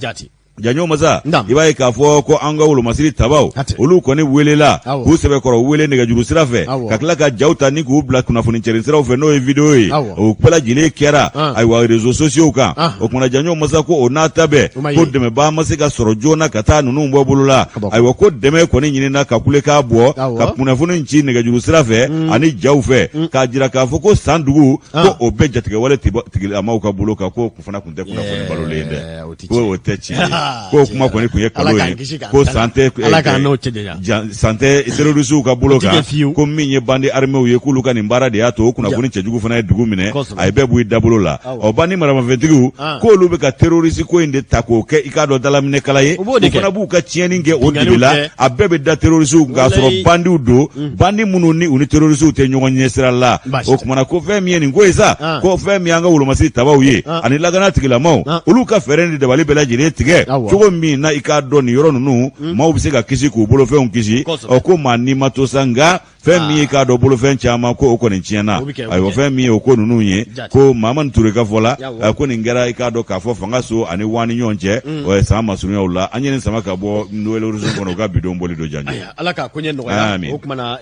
S2: Janjo masa, i b'a ye k'a fɔ ko an ka wolomasiri tabaw, olu kɔni welela k'u sɛbɛkɔrɔ wele nɛgɛjuru sira fɛ, ka tila ka jaw ta ni k'u bila kunnafoni cɛrin siraw fɛ, n'o ye video ye. O bɛɛ lajɛlen kɛra, ayiwa, réseaux sociaux kan. O kumana janjo masa ko o n'a ta bɛɛ, ko dɛmɛbaa ma se ka sɔrɔ joona ka taa ninnu bɔ bolo la. Ayiwa, ko dɛmɛ kɔni ɲinina ka kulekan bɔ, ka kunnafoni ci nɛgɛjuru sira fɛ ani jaw fɛ, k'a jira k'a fɔ ko san dugu ko o bɛɛ jatigɛwale tigilamaw ka bolo kan, ko fana tun tɛ kunnafoni balolen ye dɛ, ko o tɛ tiɲɛ ye. K'o kuma kɔni tun ye nkalon ye, ko san tɛ san tɛ terroristew ka bolo kan, ko min ye bandi arméw ye, k'olu ka nin baara de y'a to o kunnafoni cɛjugu fana ye dugu minɛ, a ye bɛɛ bɔ i dabolo la. Ɔ, bandi maramafɛntigiw, k'olu bɛ ka terroriste ko in de ta k'o kɛ, i k'a dɔn, dalaminɛkala ye. U fana b'u ka tiɲɛni kɛ o dibi la, a bɛɛ bɛ da terroristew k'a sɔrɔ bandiw don, bandi minnu ni u ni terroristew tɛ ɲɔgɔn ɲɛ sira la. O kumana ko fɛn min ye nin ko ye sa, ko fɛn min y'an ka wolomasiri tabaw ye ani lakana tigilamaw, olu ka fɛɛrɛ ni dabali bɛɛ lajɛlen tigɛ cogo min na, i k'a dɔn, nin yɔrɔ ninnu maaw bɛ se ka kisi k'u bolofɛnw kisi. Ɔ, ko maa ni ma to sa, nka fɛn min ye, k'a dɔn, bolofɛn caman ko o kɔni tiɲɛna. Ayiwa, fɛn min ye o ko ninnu ye, ko Mamani Ture ka fɔ la, ko nin kɛra, i k'a dɔn k'a fɔ, fanga so ani wani ɲɔgɔn cɛ san masurunyaw la. An ye nin sama ka bɔ Nouvel Horizon kɔnɔ, u ka bidon bɔli don janjo.
S1: Ala ka koɲɛ nɔgɔya. O tuma na,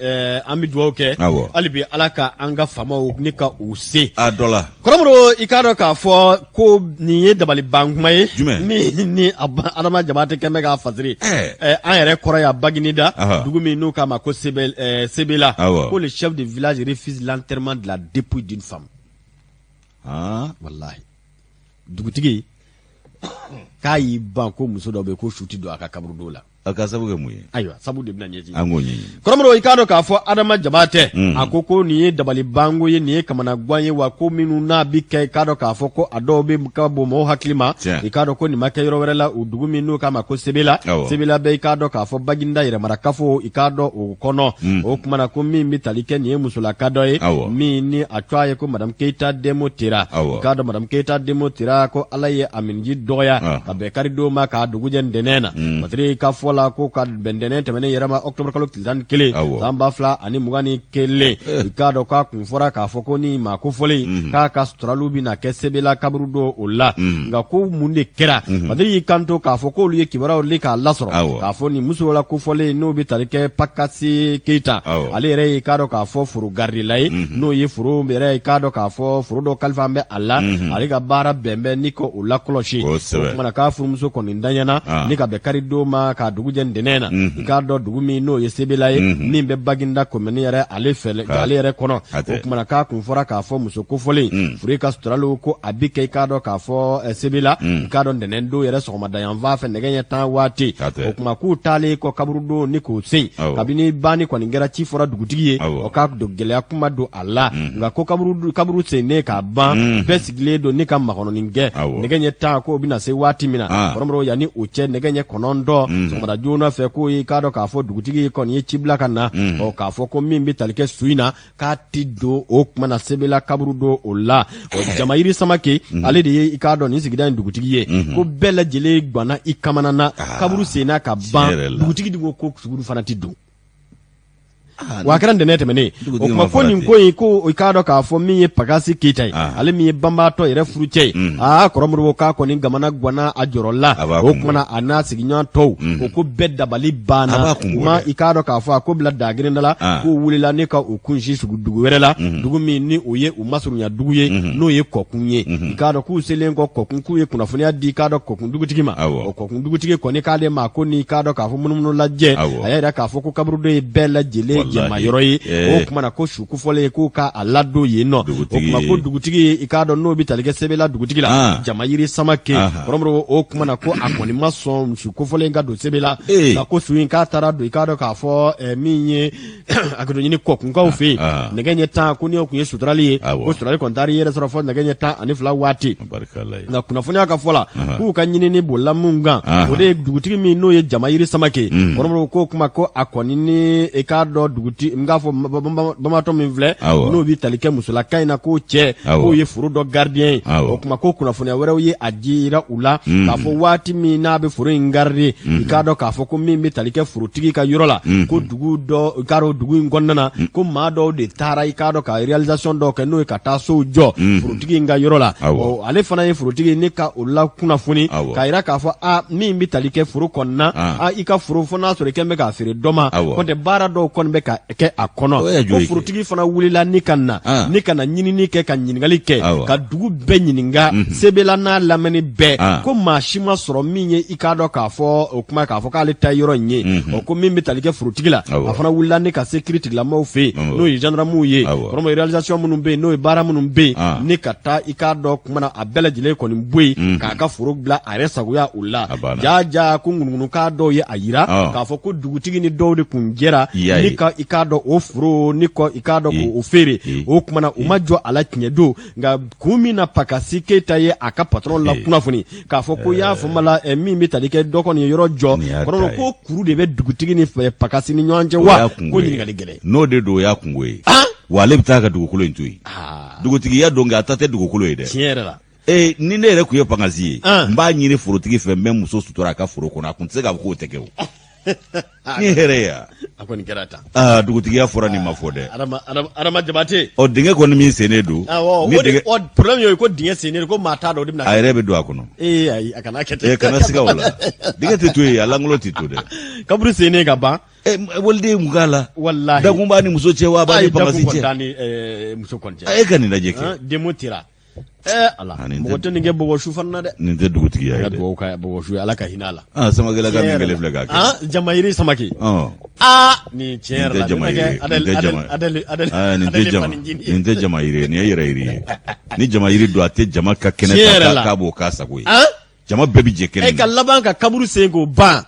S1: an bɛ dugawu kɛ hali bi, Ala ka an ka faamaw ni ka u se
S2: a dɔ la.
S1: Kɔrɔmɔrɔ, i k'a dɔn k'a fɔ ko nin ye dabaliban kuma ye.
S2: Jumɛn?
S1: Min ni Adama Jabate kɛn bɛ k'a fasiri an yɛrɛ kɔrɔ yan Baginida, dugu min n'u k'a ma ko Sebela, ko le chef de village refuse l'enterrement de la dépouille d'une femme. Walahi, dugutigi k'a y'i ban ko muso dɔ bɛ yen ko su tɛ don a ka kaburudo la.
S2: A ka sabu kɛ mun ye?
S1: Ayiwa, sabu de bɛna ɲɛsin.
S2: An k'o ɲɛɲini.
S1: Kɔrɔmɔrɔ, i k'a dɔn k'a fɔ Adama Jabatɛ a ko ko nin ye dabalibanko ye, nin ye kamanagan ye wa, ko minnu n'a bɛ kɛ, i k'a dɔn k'a fɔ ko a dɔw bɛ ka bon mɔgɔw hakili ma. I k'a dɔn ko nin ma kɛ yɔrɔ wɛrɛ la, o dugu min n'u k'a ma ko Sebela. Sebela bɛ, i k'a dɔn k'a fɔ, Baginda yɛrɛmarakafo, i k'a dɔn, o kɔnɔ. O tuma na, ko min bɛ tali kɛ nin ye musolaka dɔ ye min ni a tɔgɔ ye ko Madame Keyita Demo Tera. I k'a dɔn, Madame Keyita Demo Tera, ko Ala ye a minniji dɔgɔya ka bɛn karidon ma k'a dugujɛ ntɛnɛn na. Patiri ka fɔ la, ko ka bɛn ntɛnɛn tɛmɛnen yɛrɛ ma, octobre kalo tile 11, san 2021, i k'a dɔn k'a kun fɔra k'a fɔ ko ni maa kofɔlen k'a ka suturaliw bɛna kɛ Sebela kaburudo o la. Nka ko mun de kɛra? Patiri y'i kanto k'a fɔ k'olu ye kibaruyaw de k'a lasɔrɔ k'a fɔ nin muso la kofɔlen n'o bɛ tali kɛ Pakasi Keyita, ale yɛrɛ ye, k'a dɔn k'a fɔ, foro garidila ye, n'o ye foro yɛrɛ, k'a dɔn k'a fɔ foro dɔ kalifa bɛ a la, ale ka baara bɛn bɛ ni ka o lakɔlɔsi. O tuma na, k'a furumuso kɔni danyana ni ka bɛn karidon ma k'a dugujɛ ntɛnɛn na, i k'a dɔn, dugu min n'o ye Sebela ye, min bɛ Baginda komini yɛrɛ ale fɛ, ale yɛrɛ kɔnɔ. O tuma na, k'a kun fɔra k'a fɔ muso kofɔlen fure ka suturaliw ko a bi kɛ, i k'a dɔn k'a fɔ, Sebela, i k'a dɔn, ntɛnɛn don yɛrɛ sɔgɔmada yanfan fɛ, nɛgɛ ɲɛ 10 waati. O tuma, k'u taalen kɔ kaburudon ni k'o sen, kabini banni kɔni kɛra, ci fɔra dugutigi ye, o ka don gɛlɛya kuma don a la. Nka ko kaburu sennen k'a ban, bɛɛ sigilen don ni ka makɔnɔni kɛ nɛgɛ ɲɛ 10 k'o bɛna se waati min na. Kɔrɔmɔrɔ, yanni o cɛ, nɛgɛ ɲɛ 9 sɔgɔmada joona fɛ, k'o ye, k'a dɔn k'a fɔ dugutigi kɔni ye ci bila ka na, ɔ, k'a fɔ ko min bɛ tali kɛ su in na, k'a ti don o tuma na Sebela kaburu don o la. Jamayiri Samake, ale de ye, i k'a dɔn, nin sigida in dugutigi ye, ko bɛɛ lajɛlen gwanna i kamana na. Kaburu senna ka ban, dugutigi dun ko ko su fana ti don. Wa a kɛra ntɛnɛn tɛmɛnen. O tuma, ko nin ko in, ko i k'a dɔn k'a fɔ min ye Pakasi Keyita ye, ale min ye banbaatɔ yɛrɛ furucɛ ye, aa, Kɔrɔmoribo, k'a kɔni gamana gwanna a jɔrɔ la. O tuma na, a n'a sigiɲɔgɔn tɔw, o ko bɛɛ dabali banna. U ma, i k'a dɔn k'a fɔ, a ko bila dagirinda la, k'u wulila ni ka u kunsin sugu dugu wɛrɛ la, dugu min ni o ye u masurunya dugu ye, n'o ye Kɔkun ye. I k'a dɔn k'u selen kɔ Kɔkun, k'u ye kunnafoniya di, i k'a dɔn, Kɔkun dugutigi ma. O Kɔkun dugutigi kɔni k'ale ma ko ni, k'a dɔn k'a fɔ, munumunu lajɛ, a y'a jira k'a fɔ ko kaburudo ye bɛɛ lajɛlen jɛmayɔrɔ ye. O tuma na, ko su kofɔlen, k'u ka a ladon yen nɔ. O tuma, ko dugutigi, i k'a dɔn, n'o bɛ tali kɛ Sebela dugutigi la, Jamayiri Samake, Kɔrɔmoribo, o tuma na, ko a kɔni ma sɔn su kofɔlen ka don Sebela, nka ko su in k'a taara don, i k'a dɔn k'a fɔ, min ye a ka ɲini Kɔkunkaw fɛ yen, nɛgɛ ɲɛ 10, ko n'o tun ye suturali ye, ko suturali kɔni taara i yɛrɛ sɔrɔ fɔ nɛgɛ ɲɛ 12 waati. Nka kunnafoniya ka fɔ la, k'u ka ɲinini bolila mun kan, o de ye dugutigi min n'o ye Jamayiri Samake. Kɔrɔmoribo, k'o kuma ko a kɔni ni, i k'a dɔn, dugutigi, n k'a fɔ banbaatɔ min filɛ, n'o bɛ tali kɛ musolaka in na, k'o cɛ k'o ye foro dɔ gardien ye. O kuma, ko kunnafoniya wɛrɛw ye a jira u la k'a fɔ waati min n'a bɛ foro in garder, i k'a dɔn k'a fɔ ko min bɛ tali kɛ forotigi ka yɔrɔ la, ko dugu dɔ, i k'a dɔn, dugu in kɔnɔna na, ko maa dɔw de taara, i k'a dɔn, ka réalisation dɔw kɛ, n'o ye ka taa sow jɔ forotigi in ka yɔrɔ la. Ale fana ye forotigi ni ka o la kunnafoni k'a jira k'a fɔ a min bɛ tali kɛ foro kɔnɔna, a i ka foro, fo n'a sɔrɔ i kɛn bɛ k'a feere dɔ ma, kɔntɛ baara dɔw kɔni bɛ bɛ ka kɛ a kɔnɔ. Ko forotigi fana wulila ni ka na ni ka na ɲinini kɛ, ka ɲininkali kɛ, ka dugu bɛɛ ɲininka, Sebela n'a lamini bɛɛ, ko maa si ma sɔrɔ min ye i k'a dɔn k'a fɔ o kuma k'a fɔ k'ale ta yɔrɔ in ye. O ko min bɛ tali kɛ forotigi la, a fana wulila ni ka se kiritigilamaw fɛ yen, n'o ye gendarmew ye, kɔrɔmɔ réalisation minnu bɛ yen, n'o ye baara minnu bɛ yen, ni ka taa i k'a dɔn kuma na a bɛɛ lajɛlen kɔni bɔ yen, k'a ka foro bila a yɛrɛ sagoya o la. Ja ja, ko ŋunuŋunukan dɔw ye a jira k'a fɔ ko dugutigi ni dɔw de kun jɛra ni ka i k'a dɔn o foro ni kɔ i k'a dɔn k'o feere. O kuma na, u ma jɔ a la tiɲɛ don, nka kun min na Pakasi Keyita ye a ka patron la kunnafoni k'a fɔ ko y'a fɔ la min bɛ tali kɛ dɔ kɔni ye yɔrɔ jɔ kɔrɔ, ko kuru de bɛ dugutigi ni Pakasi ni ɲɔgɔn cɛ wa? Ko ɲininkali gɛlɛn.
S2: N'o de don, o y'a kungo ye. Wa ale bɛ taa ka dugukolo in to yen. Dugutigiya don, nka a ta tɛ dugukolo ye dɛ.
S1: Tiɲɛ yɛrɛ la.
S2: Ee, ni ne yɛrɛ tun ye Pakasi ye, n b'a ɲini forotigi fɛ, n bɛ muso sutura a ka foro kɔnɔ. A tun tɛ se k'a fɔ k'o tɛ kɛ o. Ni hɛrɛ ye.
S1: A kɔni kɛra tan.
S2: Aa, dugutigiya fɔra, nin ma fɔ dɛ.
S1: Adama Jabate.
S2: Ɔ, dingɛ kɔni min sennen don.
S1: Awɔ, o de problème ye, ko dingɛ sennen don, ko maa t'a dɔn o de bɛna.
S2: A yɛrɛ bɛ don a kɔnɔ.
S1: Ee ayi, a kana kɛ ten.
S2: Ee, kana siga o la, dingɛ tɛ to yen, a lankolon tɛ to dɛ.
S1: Kaburu sennen ka ban.
S2: Ɛ, waliden mun k'a la?
S1: Walahi.
S2: Dakun b'a ni muso cɛ wa, a b'a ni Pakasi
S1: cɛ? Dakun kɔni t'a ni muso kɔni cɛ.
S2: E ka nin lajɛ kɛ.
S1: Denmo tira. Ɛɛ Ala, mɔgɔ tɛ nin kɛ bɔgɔsu fana na dɛ.
S2: Nin tɛ dugutigiya ye dɛ.
S1: Dugawu ka bɔgɔsu ye, Ala ka hinɛ a la.
S2: Aa, Samakɛla ka min kɛlen filɛ k'a kɛ.
S1: Aa, Jamayiri Samake. Aa, nin tiɲɛ yɛrɛ la.
S2: Nin tɛ jama, nin tɛ jamayiri ye, nin ye yɛrɛ yiri ye. Ni jamayiri don, a tɛ jama ka kɛnɛ ta k'a b'o k'a sago ye. Jama bɛɛ bɛ jɛ kɛnɛ.
S1: E ka laban ka kaburu sen k'o ban.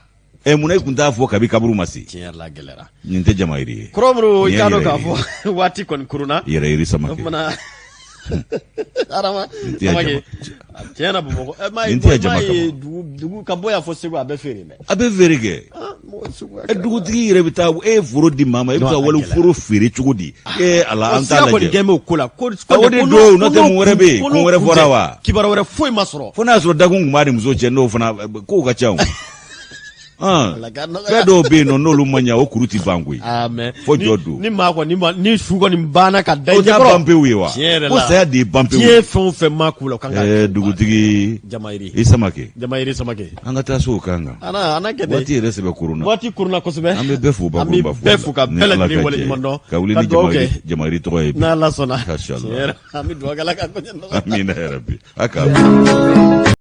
S2: Ɛ, munna i tun t'a fɔ kabi kaburu ma se?
S1: Tiɲɛ yɛrɛ la, gɛlɛyara.
S2: Nin tɛ jama yiri ye.
S1: Kɔrɔmuru, i k'a dɔn k'a fɔ waati kɔni kurunna.
S2: Yɛrɛ yiri Samake.
S1: O kumana Adama Samake, tiɲɛ na, Bamakɔ
S2: nin tɛ jama kama.
S1: Dugu ka bɔ yan fo Segu, a bɛ feere dɛ.
S2: A bɛ feere kɛ. Ɛ, dugutigi yɛrɛ bɛ taa, e ye foro di maa ma, e bɛ taa wali foro feere cogo di? E Ala, an t'a lajɛ.
S1: Siga kɔni kɛn bɛ o ko la.
S2: Ko o de don, n'o tɛ mun wɛrɛ bɛ yen? Kun wɛrɛ fɔra wa?
S1: Kibaru wɛrɛ foyi ma sɔrɔ.
S2: Fo n'a y'a sɔrɔ dakun tun b'a ni muso cɛ, n'o fana kow ka ca o. Fɛn dɔw bɛ yen nɔ, n'olu ma ɲɛ, o kuru tɛ ban koyi. Fo jɔ don.
S1: Ni maa kɔni ni su kɔni banna ka da
S2: i ɲɛkɔrɔ. O t'a ban pewu ye wa? Ko saya de ye ban pewu.
S1: Diɲɛ fɛn o fɛn maa k'u la, o kan ka.
S2: Ɛɛ, dugutigi.
S1: Jamayiri.
S2: I Samake.
S1: Jamayiri Samake.
S2: An ka taa so o kan kan.
S1: An kɛ
S2: waati yɛrɛ sɛbɛ koronna.
S1: Waati koronna kosɛbɛ.
S2: An bɛ bɛɛ fo
S1: bakurunba fo. An bɛ bɛɛ fo ka bɛɛ lajɛlen waleɲuman dɔn.
S2: Ka wuli ni jamayiri tɔgɔ ye.
S1: N'Ala sɔnna.
S2: Masha Allah.
S1: An bɛ dugawu kɛ Ala ka
S2: koɲɛ nɔgɔya. Amina yarabi. A k'a